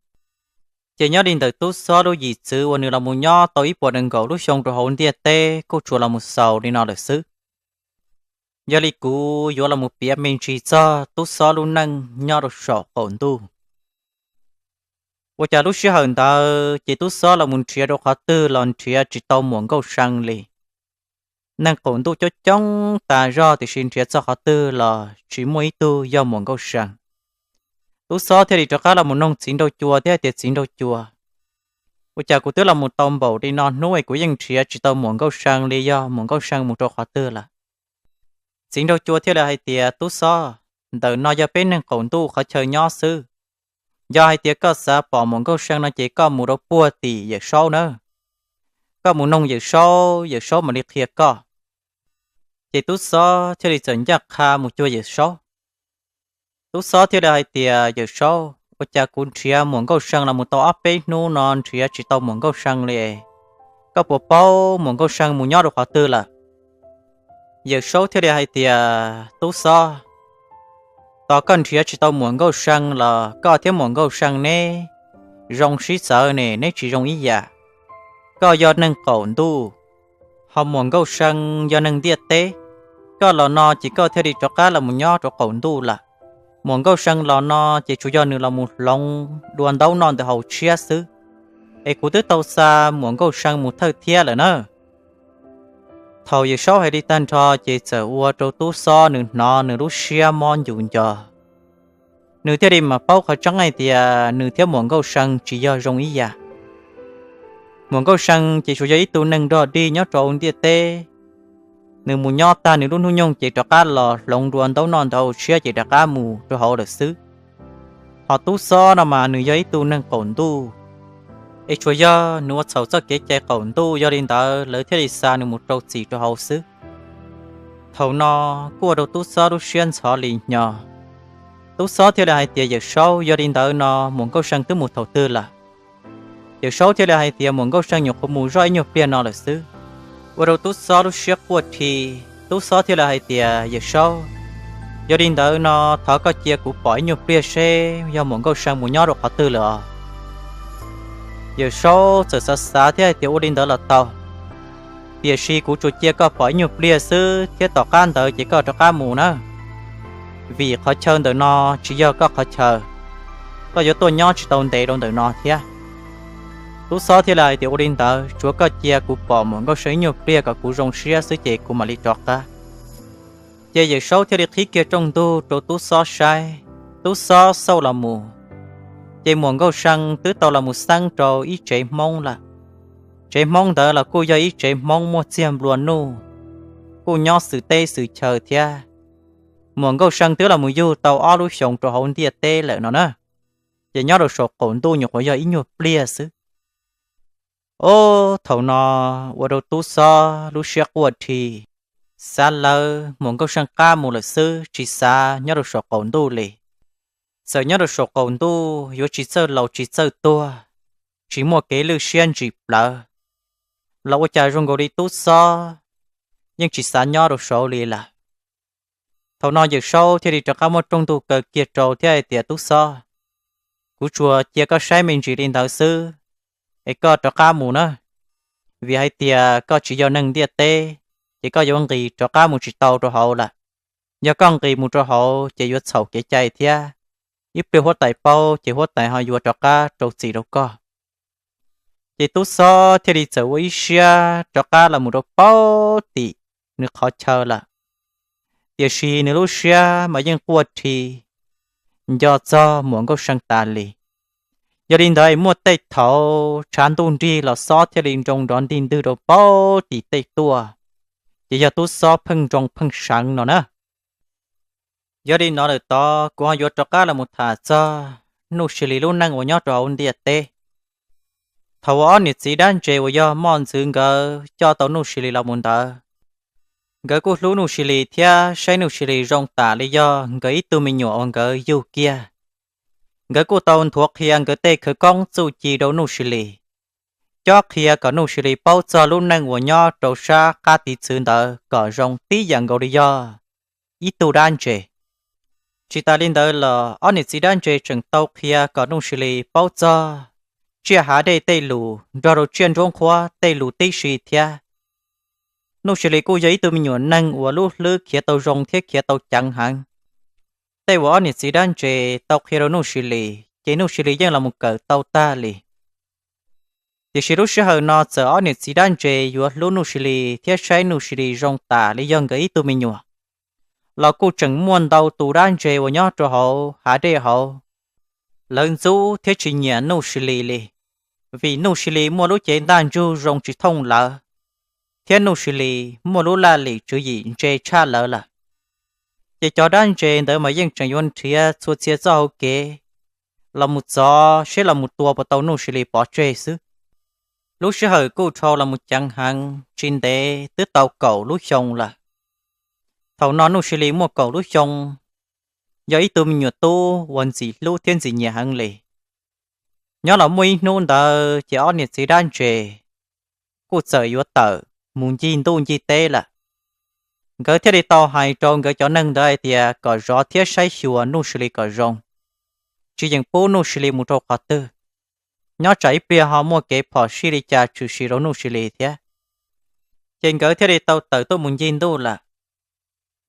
Ces nyob li ntawm tub xob lub yim txwv uas nws los mus nyob tau ib puas nees nkaum lub xyoo rau hauv ntiaj teb kuj tsuas los mus xaus li no lawm xwb. Yog li kuv yuav los mus piav me ntsis txog tub xob lub neej nyob rau saum qaum ntuj. Ua cas lub sij hawm ntawd ces tub xob los mus nrhiav rau qhov twg los nrhiav tsis tau muam nkauj see li. Neeg qaum ntuj coob coob tas zog tiam sis nrhiav txog qhov twg los tsis muaj ib tug yog muam nkauj see. Tub xob thiaj li rov qab los mus noog txiv nraug cua thiab tias txiv nraug cua, ua cas kuv twb los mus tau npaum li no hnub es kuv yeej nrhiav tsis tau muam nkauj see li, yog muam nkauj see mus rau qhov twg lawm? Txiv nraug cua thiaj li hais tias tub xob, ntawm no yog peb neeg qaum ntuj qhov chaw nyob xwb. Yog hais tias koj xav pom muam nkauj see no ces koj mus rau puag tim yawm saub na. Koj mus noog yawm saub, yawm saub mam li qhia koj. Ces tub xob thiaj li txawm ncaj qha mus cuag yawm saub. Tub xob thiaj li hais tias yawm saub, ua cas kuv nrhiav muam nkauj see los mus tau ob peb hnub no nrhiav tsis tau muam nkauj see li. Koj puas paub muam nkauj see mus nyob rau qhov twg lawm? Yawm saub thiaj li hais tias tub xob, tos koj nrhiav tsis tau muam nkauj see los koj thiab muam nkauj see neb zoo sib txawv ne, neb tsis zoo ib yam. Koj yog neeg qaum ntuj, ho muam nkauj see yog neeg ntiaj teb. Koj los no ces koj thiaj li rov qab los mus nyob rau qaum ntuj lawm. Muam nkauj see los no ces tsuas yog nws los mus hloov dua ntaub noj ntawm hauv tshiab xwb, es kuv twb tau xa muam nkauj see mus thawj thiab lawm na. Thaum yawm saub hais li tag nrho ces txawm ua rau tub xob nws hnov nws lub siab mob ncu nco. Nws thiaj li mam paub qhov tseeb hais tias nws thiab muam nkauj see tsis yog zoo ib yam. Muam nkauj see ces tsuas yog ib tug neeg dog dig nyob rau ntiaj teb. Nws mus nyob tag nws lub hnub nyoog ces rov qab los hloov dua ntaub noj ntawm hauv tshiab ces rov qab mus rau hauv lawm xwb. Ho tub xob no mas nws yog ib tug neeg qaum ntuj, es tsuas yog nws ua txhaum txoj kev cai qaum ntuj, yog li ntawd lawv thiaj li xa nws mus rau txim rau hauv xwb. Thaum no kuj ua rau tub xob lub siab ntxhov li hnyo. Tub xob thiaj li hais tias yawm saub, yog li ntawd no muam nkauj see twb mus thaum twg lawm? Yawm saub thiaj li hais tias muam nkauj see nyuam qhuav mus zoj ib nyuag pliag no lawm xwb. Ua rau tub xob lub siab quaj rhi, tub xob thiaj li hais tias yawm saub, yog li ntawd no thov koj cia kuv pom ib nyuag pliag seb yog muam nkauj see mus nyob rau qhov twg lawm os. Yawm saub txawm xav xav thiab hais tias ua li ntawd los tau, tiam sis kuv tsuas cia koj pom ib nyuag pliag xwb thiab tom qab ntawd ces koj rov qab mus na, vim qhov chaw ntawm no tsis yog koj qhov chaw, koj yuav tuaj nyob tsis tau ntev rau ntawm no thiab. Tub xob thiaj li hais tias ua li ntawd tsuav koj cia kuv pom muam nkauj see ib nyuag pliag kom kuv zoo siab xwb ces kuv mam li rov qab. Ces yawm saub thiaj li qhib kiag rooj ntug rau tub xob saib. Tub xob xauj los mus, ces muam nkauj see twb tau los mus xeeb rau ib tsev hmoob lawm. Tsev hmoob ntawd los kuj yog ib tsev hmoob muaj txiag nplua nuj, kuj nyob xwm teb xwm chaw thiab. Muam nkauj see twb los mus yug tau ob lub xyoos rau hauv ntiaj teb lawm no na, ces nyob rau saum qaum ntuj nyuam qhuav yog ib nyuag pliag xwb. Ob, thaum no ua rau tub xob lub siab quaj rhi, xav lawv muam nkauj see qab mus lawm xwb tsis xav nyob rau saum qaum ntuj li. Txawm nyob rau saum qaum ntuj yuav tsis txawj laus tsis txawj tuag, tsis muaj kev lwj siab ntsim plawv, los ua cas zoo nkaus li tub xob yeej tsis xav nyob rau saud li lawm. Thaum no yawm saub thiaj li rov qab muab rooj ntug kaw kiag rau thiab hais tias tub xob, kuv tsuas cia koj saib me ntsis li ntawd xwb, es koj rov qab mus na. vim hais tias koj tsis yog neeg ntiaj teb, ces koj yuav nqis rov qab mus tsis tau rau hauv lawm. Yog koj nqis mus rau hauv ces yuav txhaum kev cai thiab. Ib pliag huab tais paub ces huab tais ho yuav rov qab rau txim rau koj. Ces tub xob thiaj li txawm ua ib siab rov qab los mus rau paub tim nws qhov chaw lawm. Tiam sis nws lub siab mas yeej quaj rhi nco txog muam Nkauj See tas li. Yog li ntawd muaj tej thaum tshav ntuj nrig los xob thiaj li nroo nrov ntig ntwg rau paub tim tej tuaj, ces yog tub xob pheej nroo pheej seev no na. Yog li no lawm tod kuv ho yuav rov qab los mus tham txog Nuj Sis Lis lub neej uas nyob rau hauv ntiaj teb. Thaum uas ob niam txiv dab ntses uas yog Moj Ntxwv nkawd coj tau Nuj Sis Lis los mus ntawd, nkawd kuj hlub Nuj Sis Lis thiab saib Nuj Sis Lis zoo tas li yog nkawd ib tug me nyuam uas nkawd yug kiag. Nkawd kuj tau nthuav qhia nkawd tej khawv koob txuj ci rau Nuj Sis Lis, cob qhia kom Nuj Sis Lis paub txog lub neej uas nyob rau sab qab tiv txwv ntawd kom zoo tib yam nkaus li yog ib tug dab ntses. Tsis tas li ntawd los ob niam txiv dab ntses tseem tau qhia kom Nuj Sis Lis paub txog tsiaj hav dej tej lus nrog rau tsiaj nruab nqhuab tej lus tib si thiab. Nuj Sis Lis kuj yog ib tug me nyuam neeg uas lub hlwb khiav tau zoo thiab khiav tau ceev heev. Tej uas ob niam txiv dab ntses tau qhia rau Nuj Sis Lis ces Nuj Sis Lis yeej los mus kawm tau tag li. Tiam sis lub sij hawm no txawm ob niam txiv dab ntses yuav hlub Nuj Sis Lis thiab saib Nuj Sis Lis zoo tas li yog nkawd ib tug me nyuam, los kuj tseem muaj ntau tus dab ntses uas nyob rau hauv hav dej hauv, lawv ntxub thiab tsis nyiam Nuj Sis Lis li, vim Nuj Sis Lis muaj lub cev ntaj ntsug zoo tsis thooj lawv, thiab Nuj Sis Lis muaj lub laj lim tswv yim ntse tshaj lawv lawm. Ces cov dab ntses ntawd mas yeej tseem yuav nrhiav txhua txhia txoj hauv kev los mus txov seb los mus tua puas tau Nuj Sis Lis pov tseg xwb. Lub sij hawm kuj dhau los mus ceev heev, tsis ntev twb tau kaum lub xyoo lawm. Thaum no Nuj Sis Lis muaj kaum lub xyoo, yog ib tug me nyuam tub uas ntxim hlub thiab ntxim nyiam heev li. Nyob los muaj ib hnub ntawd ces ob niam txiv dab ntses kuj txawm yuav tawm mus ncig ntuj ncig teb lawm. Nkawd thiaj li tau hais rau nkawd cov neeg ntawd hais tias kom zov thiab saib xyuas Nuj Sis Lis kom zoo, tsis yeem pub Nuj Sis Lis mus rau qhov twg, nyob tsam ib pliag ho muaj kev phom sij li cas tshwm sim rau Nuj Sis Lis thiab. Ces nkawd thiaj li tau tawm tuaj mus ncig ntuj lawm.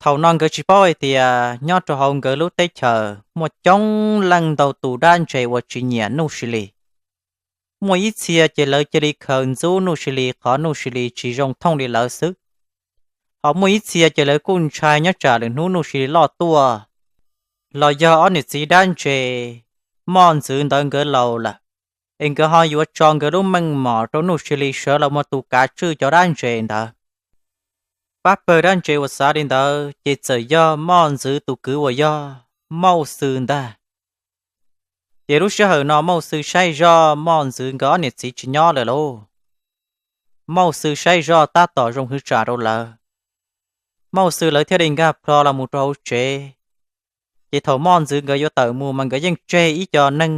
Thaum no nkawd tsis paub hais tias nyob rau hauv nkawd lub teb chaws muaj coob leej ntau tus dab ntses uas tsis nyiam Nuj Sis Lis. Muaj ib txhia ces lawv cia li khaws ntxub Nuj Sis Lis qhov Nuj Sis Lis tsis zoo thooj li lawv xwb. Ho muaj ib txhia ces lawv kuj ntshai nyob tsam lwm hnub Nuj Sis Lis loj tuaj, los yog ob niam txiv dab ntses Moj Ntxwv ntawd nkawd laus lawm, es nkawd ho yuav tso nkawd lub meej mom rau Nuj Sis Lis sawv los mus tus kav tswj cov dab ntses ntawd. Pab pawg dab ntses uas xav li ntawd ces txawm yog Moj Ntxwv tus kwv uas yog Mauj Xwm ntag. Ces lub sij hawm no Mauj Xwm saib zoj Moj Ntxwv nkawd ob niam txiv tsis nyob lawm lauj. Mauj Xwm saib zoj tab tom zoo hwv tsam rau lawv. Mauj Xwm lawv thiaj li nkag plho los mus rau hauv tsev. Ces thaum Moj Ntxwv nkawd yuav tawm mus mas nkawd yeej tseg ib co neeg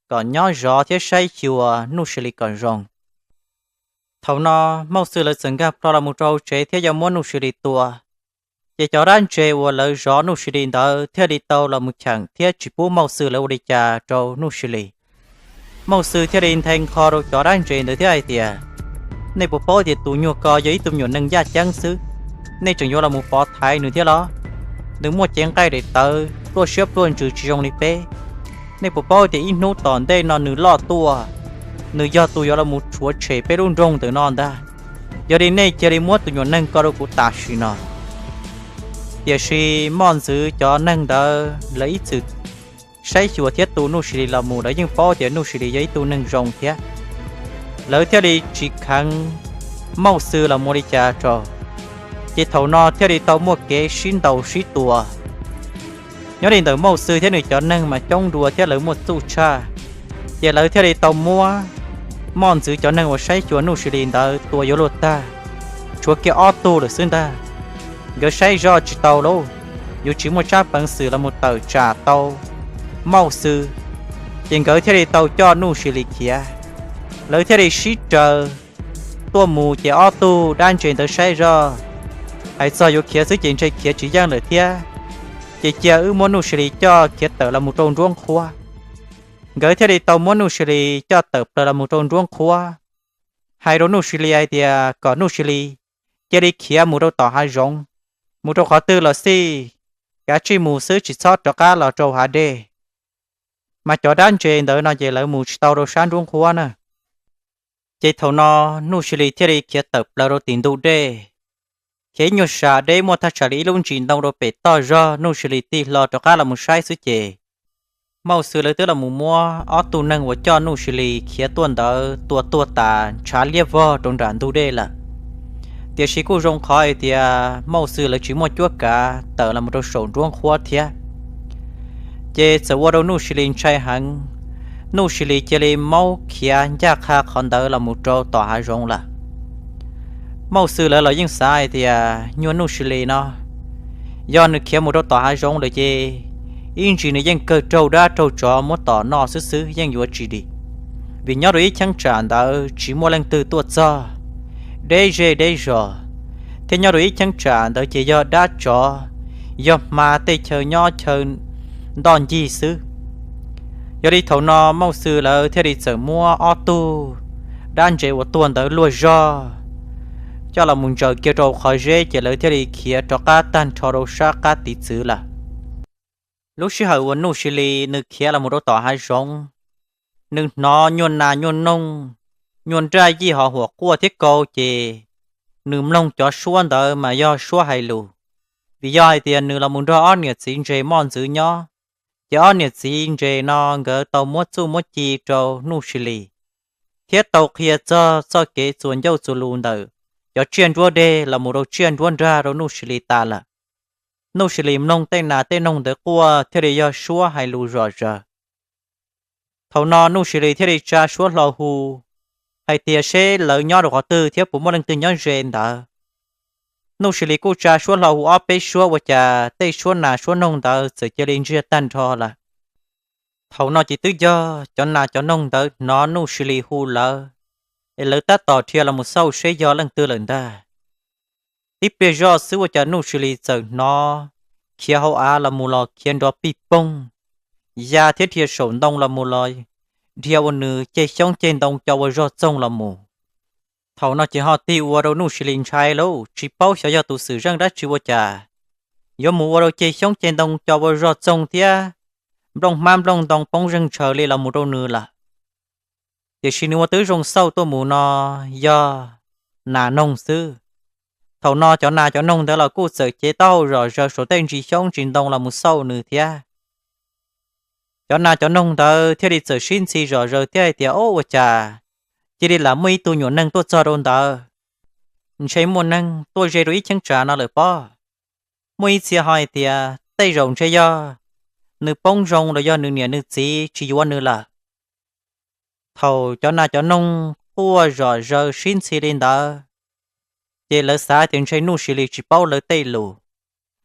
kom nyob zov thiab saib xyuas Nuj Sis Lis kom zoo. Thaum no Mauj Xwm lawv txawm nkag plho los mus rau hauv tsev thiab yuav muab Nuj Sis Lis tua. Ces cov dab ntses uas lawv zov Nuj Sis Lis ntawd thiaj li tau los mus cheem thiab tsis pub Mauj Xwm lawv ua li cas rau Nuj Sis Lis. Mauj Xwm thiaj li nthe nqho rau cov dab ntses ntawd thiab hais tias, nej puas paub tias tus nyuag ko yog ib tug me nyuam neeg yaj ceeb xwb, nej tseem yuav los mus pov thaiv nws thiab los? Nws muaj cev nqaij daim tawv, pluaj siab pluaj ntsws tsis zoo li peb. Nej puas paub tias ib hnub tom ntej no nws loj tuaj, nws yog tus yuav los mus rhuav tshem peb lub nroog ntawm no ntag. Yog li nej cia li muab tus nyuam neeg ko rau kuv tam sim no. Tiam sis Moj Ntxwv cov neeg ntawd lawv ib txwm saib xyuas thiab tu Nuj Sis Lis los mus, lawv yeej paub tias Nuj Sis Lis yog ib tug neeg zoo thiab. Lawv thiaj li tsis kheev Mauj Xwm los mus li cas rau. Ces thaum no thiaj li tau muaj kev sib ntaus sib tua. Nyob li ntawm Mauj Xwm thiab nws cov neeg mas coob dua thiab lawv muaj txuj tshaj, ces lawv thiaj li tau muab Moj Ntxwv cov neeg uas saib xyuas Nuj Sis Lis ntawd tua yuav luag tag, tshuav kiag ob tug lawm xwb ntag. Nkawd saib zoj tsis tau lauj, yuav tsis muaj tsab peev xwm los mus tawm tsam tau Mauj Xwm, ces nkawd thiaj li tau coj Nuj Sis Lis khiav. Lawv thiaj li sib raws tuaj mus ces ob tug dab ntses ntawd saib zoj, hais txog yuav khiav xwb ces ntshe khiav tsis yeej lawm thiab, ces cia wb muab Nuj Sis Lis coj khiav tawm los mus rau nruab nqhuab. Nkawd thiaj li tau muab Nuj Sis Lis coj tawm plaws los mus rau nruab nqhuab. hais rau Nuj Sis Lis hais tias kom Nuj Sis Lis cia li khiav mus rau tom hav zoov, mus rau qhov twg los xij, kav tsij mus xwb, tsis txhob rov qab los rau hav dej. Mas cov dab ntses ntawd no ces lawv mus tsis tau rau sab nruab nqhuab na. Ces thaum no Nuj Sis Lis thiaj li khiav tawm plaws rau tim ntug dej, khiav ib nyuag sas deb muaj thaj tsam li ib lub ntsis ntoo rau pem toj zog, Nuj Sis Lis tig hlo rov qab los mus saib xwb ces Mauj Xwm lawv twb los mus muab ob tug neeg uas coj Nuj Sis Lis khiav tuaj ntawd tua tuag tas ntshav liab vog rau nram ntug dej lawm. Tiam sis kuj zoo qhov hais tias Mauj Xwm lawv tsis muaj cuab kav tawm los mus rau saum nruab nqhuab thiab. Ces txawm ua rau Nuj Sis Lis ntshai heev, Nuj Sis Lis cia li maub khiav ncaj qha qhov ntawd los mus rau tom hav zoov lawm. Mauj Xwm lawv los yeej xav hais tias nyuag Nuj Sis Lis no, yog nws khiav mus rau tom hav zoov lawm ces ib ntsis nws yeej kawg raug dab raug tsov muab tom noj xwb xwb yeej yuav tsis dim, vim nyob rau ib cheeb tsam ntawd tsis muaj leej twg tuaj txog, deb zej deb zos, thiab nyob rau ib cheeb tsam ntawd ces yog dab tsov, yog hma tej chaw nyob chaw ntoj ncig xwb. Yog li thaum no Mauj Xwm lawv thiaj li txawm muab ob tug dab ntses uas tuag ntawd luag zog coj los mus ntsaws kiag rau qhov zeb ces lawv thiaj li khiav rov qab tag nrho rau sab qab tiv txwv lawm. Lub sij hawm uas Nuj Sis Lis nws khiav los mus rau tom hav zoov, nws hnov nyuag nas nyuag noog, nyuag nraj yij hov huam quaj thiab kaus ces nws mloog cov suab ntawd mas yog suab hais lus, vim yog hais tias nws los mus nrog ob niam txiv ntses moj ntxwv nyob, ces ob niam txiv ntses no nkawd tau muab txuj muab ci rau Nuj Sis Lis, thiab tau qhia txog txoj kev txuas ncauj txuas lus ntawm cov tsiaj nruab deg los mus rau tsiaj nruab nrag rau Nuj Sis Lis tas lawm. Nuj Sis Lis mloog tej nas tej noog ntawd quaj thiaj li yog suab hais lus zom zaws. Thaum no Nuj Sis Lis thiaj li tsa suab hlo hu hais tias seb lawv nyob rau qhov twg thiab puas muaj leej twg nyob ze ntawd. Nuj Sis Lis kuj tsa suab hlo hu ob peb suab ua cas tej suab nas suab noog ntawd txawm cia li ntsiag tag nrho lawm. Thaum no ces twb yog cov nas cov noog ntawd hnov Nuj Sis Lis hu lawv, es lawv tab tom dhia los mus xauj seb yog leej twg lawm ntag. Tib pliag zoj xwb ua cas Nuj Sis Lis txawm hnov khiav hauv av los mus los khiav nrov pij poog, ya thiab dhia saum ntoo los mus los dhia ua nws ceg xyoob ceg ntoo co ua zog txoog los mus. Thaum no ces ho tig ua rau Nuj Sis Lis ntshai lauj, tsis paub xyov yog tus xwm zeej dab tsi ua cas yuav mus ua rau ceg xyoob ceg ntoo co ua zog txoog thiab nplooj hmab nplooj ntoo poob zeeg ntshaws li los mus rau nws lawm. Tiam sis nws ua tib zoo xauj tuaj mus no yog nas noog xwb. Thaum no cov nas cov noog ntawd los kuj txawm cev taub hau zom zaws saum tej ntsis xyoob ntsis ntoo los mus xauj nws thiab. Cov nas cov noog ntawd thiaj li txawm sib ntxhi zom zaws thiab hais tias, Ob, ua cas cia li lam muaj ib tug nyuam neeg tuaj txog rau ntawd? Ntshe muaj neeg tuaj ze rau ib cheeb tsam no lawm pob. Muaj ib txhia ho hais tias tej zaum ntshe yog nws poob zoo los yog nws niam nws txiv tsis yuav nws lawm. Thaum cov nas cov noog quaj zom zaws sib ntxhi li ntawd, ces lawv xav tias ntshe Nuj Sis Lis tsis paub lawv tej lus,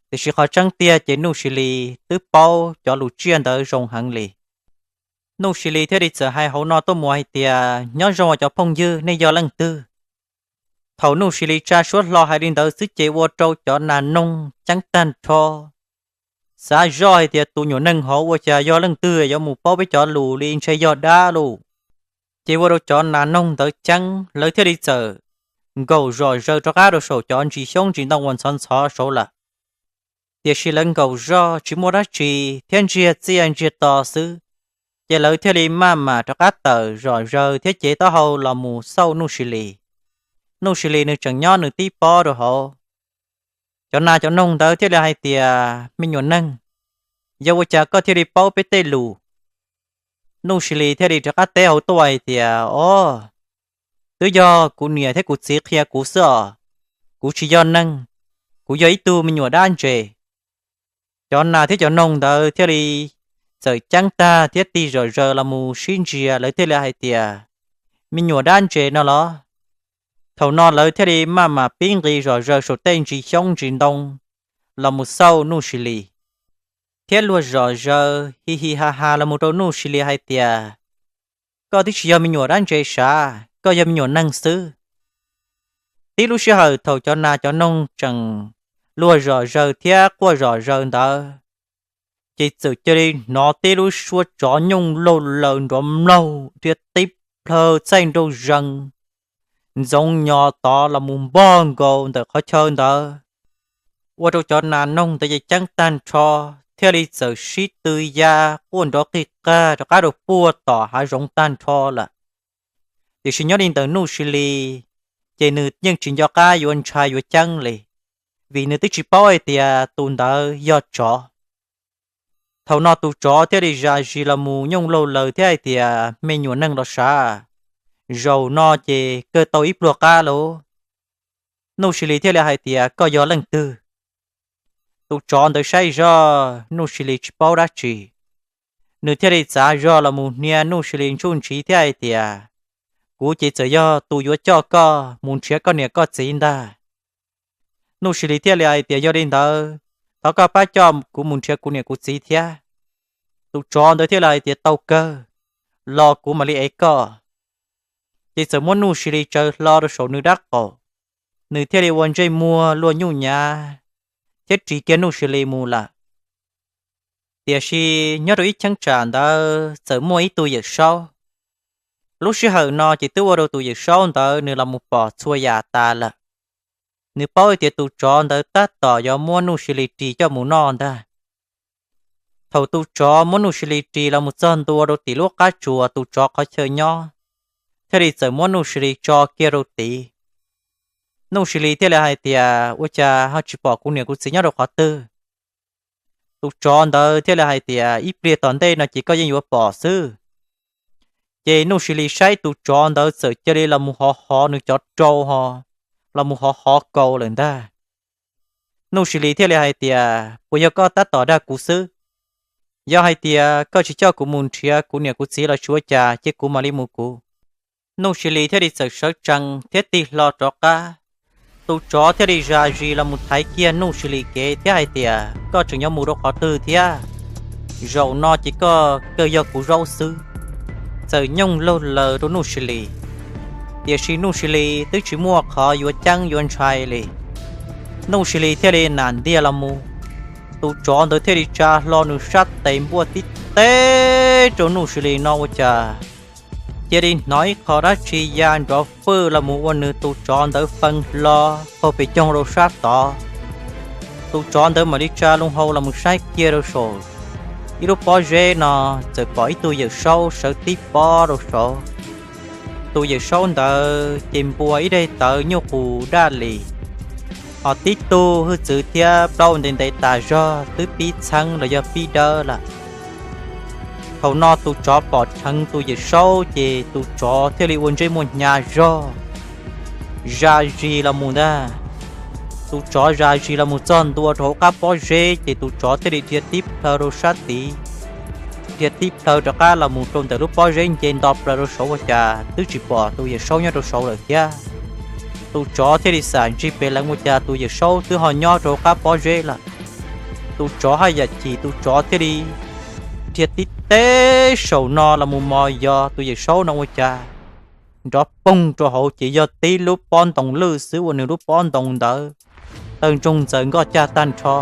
tiam sis qhov tseeb tiag ces Nuj Sis Lis twb paub cov lus tsiaj ntawd zoo heev li. Nuj Sis Lis thiaj li txawm hais hauv no tuaj mus hais tias, Nyob zoo os cov phooj ywg, nej yog leej twg? Thaum Nuj Sis Lis tsa suab hlo hais li ntawd xwb ces ua rau cov nas noog ceeb tag nrho, xav zoj hais tias tus nyuam neeg hauv ua cas yog leej twg yuav mus paub peb cov lus li, ntshe yog dab lauj. Ces ua rau cov nas noog ntawd ceeb, lawv thiaj li txawm nkaum zom zaws rov qab rau saum cov ntsis xyoob ntsis ntoo uas ntxhov ntxhov saud lawm. Tiam sis lawv nkaum zoj tsis muaj dab tsi thiab ntsiag txiaj ntsiag to xwb, ces lawv thiaj li maj mam rov qab tawm zom zaws thiab cev taub hau los mus xauj Nuj Sis Lis. Nuj Sis Lis nws tseem nyob nws tib pob rau hauv. Cov nas cov noog ntawd thiaj li hais tias, Me nyuam neeg, yog ua cas koj thiaj li paub peb tej lus? Nuj Sis Lis thiaj li rov qab teb hauv tuaj hais tias, Ob, twb yog kuv niam thiab kuv txiv qhia kuv xwb os. Kuv tsis yog neeg, kuv yog ib tug me nyuam dab ntses. Cov nas thiab cov noog ntawd thiaj li txawm ceeb tag thiab tig zom zaws los mus sib ntsia, lawv thiaj li hais tias, Me nyuam dab ntses no los? Thaum no lawv thiaj li maj mam pib nqis zom zaws saum tej ntsis xyoob ntsis ntoo los mus xauj Nuj Sis Lis, thiab luag zom zaws hi hi ha ha los mus rau Nuj Sis Lis hais tias, Koj twb tsis yog me nyuam dab ntses sav, koj yog me nyuam neeg xwb. Tib lub sij hawm thaum cov nas cov noog tseem luag zom zaws thiab quaj zom zaws ntawd, ces txawm cia li hnov tib lub suab tsov nyooj laug laws nrov mlaug dhia tib plhaw txaij nraug zees, ntxoov nyos tod los mus npog nkaus ntawm qhov chaw ntawd, ua rau cov nas noog ntawd ces ceeb tag nrho, thiaj li txawm sib tw ya quaj nrov qig qag rov qab rau puag tom hav zoov tag nrho lawm. Tiam sis nyob li ntawm Nuj Sis Lis, ces nws yeej tsis nco qab yuav ntshai yuav ceeb li, vim nws twb tsis paub hais tias tus ntawd yog tsov. Thaum no tus tsov thiaj li zam zis los mus nyooj laug laws thiab hais tias, Me nyuam neeg los sav, zaum no ces kawg tau ib pluag qab lauj. Nuj Sis Lis thiaj li hais tias, Koj yog leej twg? Tus tsov ntawd saib zoj Nuj Sis Lis tsis paub dab tsi, nws thiaj li txav zog los mus hnia Nuj Sis Lis ntsuj ntsiv thiab hais tias, Kuv ces txawm yog tus yuav coj koj mus nrhiav koj niam koj txiv ntag. Nuj Sis Lis thiaj li hais tias, Yog li ntawd, thov koj pab coj kuv mus nrhiav kuv niam kuv txiv thiab. Tus tsov ntawd thiaj li hais tias, Tau kawg, los kuv mam li ev koj. Ces txawm muab Nuj Sis Lis tsaws hlo rau saum nws dab qaum, nws thiaj li ua ntsej muag luaj nyuj nyav thiab ris kiag Nuj Sis Lis mus lawm. Tiam sis nyob rau ib cheeb tsam ntawd txawm muaj ib tug yawm saub. Lub sij hawm no ces twb ua rau tus yawm saub ntawd nws los mus pom txhua yam tas lawm. Nws paub tias tus tsov ntawd tab tom yuav muab Nuj Sis Lis ris coj mus noj ntag. Thaum tus tsov muab Nuj Sis Lis ris los mus txog ntua rau tim lub qab tsuas tus tsov qhov chaw nyob, thiaj li txawm muab Nuj Sis Lis tso kiag rau tid. Nuj Sis Lis thiaj li hais tias, Ua cas ho tsis pom kuv niam kuv txiv nyob rau qhov twg? Tus tsov ntawd thiaj li hais tias, Ib pliag tom ntej no ces koj yeej yuav pom xwb. Ces Nuj Sis Lis saib tus tsov ntawd txawm cia li los mus hov hov nws cov rau ho los mus hov hov kaus lawm ntag. Nuj Sis Lis thiaj li hais tias, Puas yog koj tab tom dag kuv xwb? Yog hais tias koj tsis coj kuv mus nrhiav kuv niam kuv txiv los tsis ua cas, cia kuv mam li mus kuv. Nuj Sis Lis thiaj li txawm sawv tsees thiab tig hlo rov qab. Tus tsov thiaj li zam zis los mus thaiv kiag Nuj Sis Lis kev thiab hais tias, Koj tseem yuav mus rau qhov twg thiab? Zaum no ces koj kawg yog kuv zaub xwb. Txawm nyooj laug laws rau Nuj Sis Lis, tiam sis Nuj Sis Lis twb tsis muaj qhov yuav ceeb yuav ntshai li. Nuj Sis Lis thiaj li nam ntiag los mus, tus tsov ntawd thiaj li tsa hlo nws sab tes npuaj tib teb rau Nuj Sis Lis no ua cas cia li hnov ib qho dab tsi ya nrov fwj los mus ua nws tus tsov ntawd fee hlo qaug pes coog rau sab tod. Tus tsov ntawd mam li tsa loo hau los mus saib kiag rau saum ib lub pob zeb no, txawm pom ib tug yawm saub sawv tib pob rau saud. Tus yawm saub ntawd ces npua ib daim tawv nyuj qus daj li, ho tib tug hwj txwv thiab plaub ntev ntev tas zog twb pib txheeb los yog pib dawb lawm. Thaum no tus tsov pom dheev tus yawm saub ces tus tsov thiaj li ua ntsej muag hnyav zog, zam zis los mus ntag. Tus tsov zam zis los mus txog ntua rau hauv qab pob zeb ces tus tsov thiaj li dhia tib plhaw rau sab tid, dhia tib plhaw rov qab los mus rau ntawm lub pob zeb nce nto plaws rau saud ua cas twb tsis pom tus yawm saub nyob rau saud lawm thiab. Tus tsov thiaj li xam ntsig pem leev ua cas tus yawm saub twb ho nyob rau hauv qab pob zeb lawm. Tus tsov haj yam chim, tus tsov thiaj li dhia tib teb saum no los mus mos yos tus yawm saub no ua cas nrov poog rau hauv ces yog tib lub pob ntoo lwj xwb, ua nws lub pob ntoo ntawd tawg ntsoog ntxaws nkoj cag tag nrho,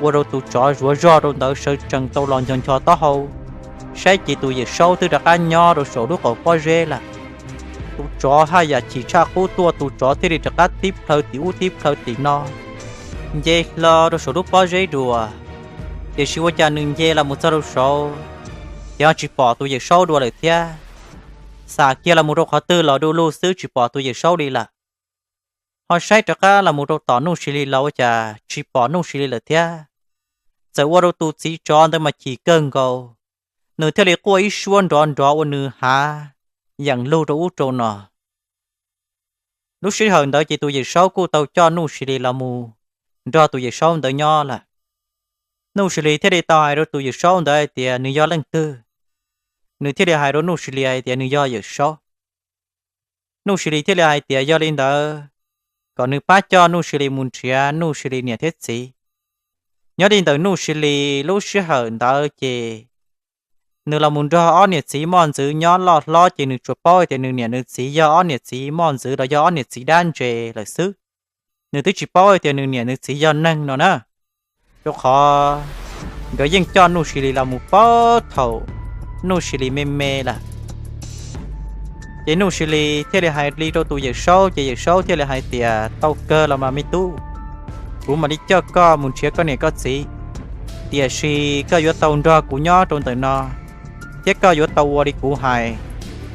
ua rau tus tsov zuav zog rau ntawd sawv tsees tau los ncho ncho taub hau saib ces tus yawm saub twb rov qab nyob rau saum lub qaum pob zeb lawm. Tus tsov haj yam chim tshaj qub tuaj, tus tsov thiaj li rov qab tib plhaw tim ub tib plhaw tim no, nce hlo rau saum lub pob zeb dua. Tiam sis ua cas nws nce los mus txog rau saud ces ho tsis pom tus yawm saub dua lawm thiab. Xam kiag los mus rau qhov twg los du lug xwb tsis pom tus yawm saub li lawm. Ho saib rov qab los mus rau tom Nuj Sis Lis los ua cas tsis pom Nuj Sis Lis lawm thiab. Txawm ua rau tus txiv tsov ntawd mas chim kawg nkaus, nws thiaj li quaj ib suab nrov nrov ua nws hav yeem lug rau ub rau no. Lub sij hawm ntawd ces tus yawm saub kuj tau coj Nuj Sis Lis los mus nrog tus yawm saub ntawd nyob lawm. Nuj Sis Lis thiaj li tau hais rau tus yawm saub ntawd hais tias nws yog leej twg. Nws thiaj li hais rau Nuj Sis Lis hais tias nws yog yawm saub. Nuj Sis Lis thiaj li hais tias yog li ntawd, kom nws pab coj Nuj Sis Lis mus nrhiav Nuj Sis Lis niam thiab txiv. Nyob li ntawm Nuj Sis Lis lub sij hawm ntawd ces nws los mus nrog ob niam txiv moj ntxwv nyob loj hlob ces nws tsuas paub tias nws niam nws txiv yog ob niam txiv moj ntxwv los yog ob niam txiv dab ntse lawm xwb. Nws twb tsis paub tias nws niam nws txiv yog neeg no na, rau qhov nkawd yeej coj Nuj Sis Lis los mus puag thaum Nuj Sis Lis me me lawm. Ces Nuj Sis Lis thiaj li hais li rau tus Yawm Saub, ces Yawm Saub thiaj li hais tias, tau kawg los mas me tub, kuv mam li coj koj mus nrhiav koj niam koj txiv, tiam sis koj yuav tau nrog kuv nyob rau ntawm no, thiab koj yuav tau ua li kuv hais,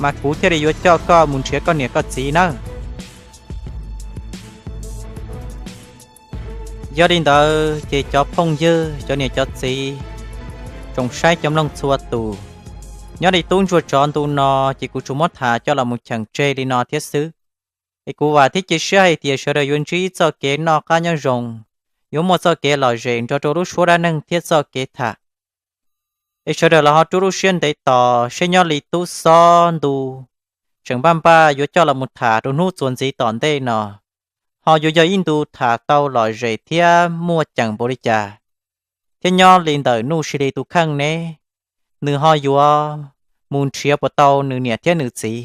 mas kuv thiaj li yuav coj koj mus nrhiav koj niam koj txiv nawb. Yog li ntawd ces cov phooj ywg, cov niam cov txiv, tsoom saib cov mloog txhua tus, nyob li tub ntsuag tsov ntu no ces kuv tsuas muab tham coj los mus cheem tseg li no thiab xwb. Es kuv vam thiab cia siab hais tias sawv daws yuav ntsib txoj kev noj qab nyob zoo, yuav muaj txoj kev lom zem nrog rau lub suab dab neeg thiab txoj kev tham. Es sawv daws los ho rub lub siab ntev tos seb nyob li tub xob ntu tseem npaj npaj yuav coj los mus tham rau hnub txuas ntxiv tom ntej no, ho yuav yog ib ntu tham tau lom zem thiab muaj ceem npaum li cas, thiab nyob li ntawm Nuj Sis Lis tus kheej ne, nws ho yuav mus nrhiav puas tau nws niam thiab nws txiv.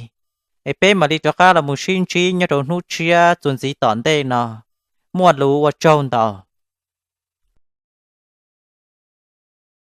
Es peb mam li rov qab los mus sib ntsib nyob rau hnub tshiab txuas ntxiv tom ntej no. Muaj lus ua tsaug ntau.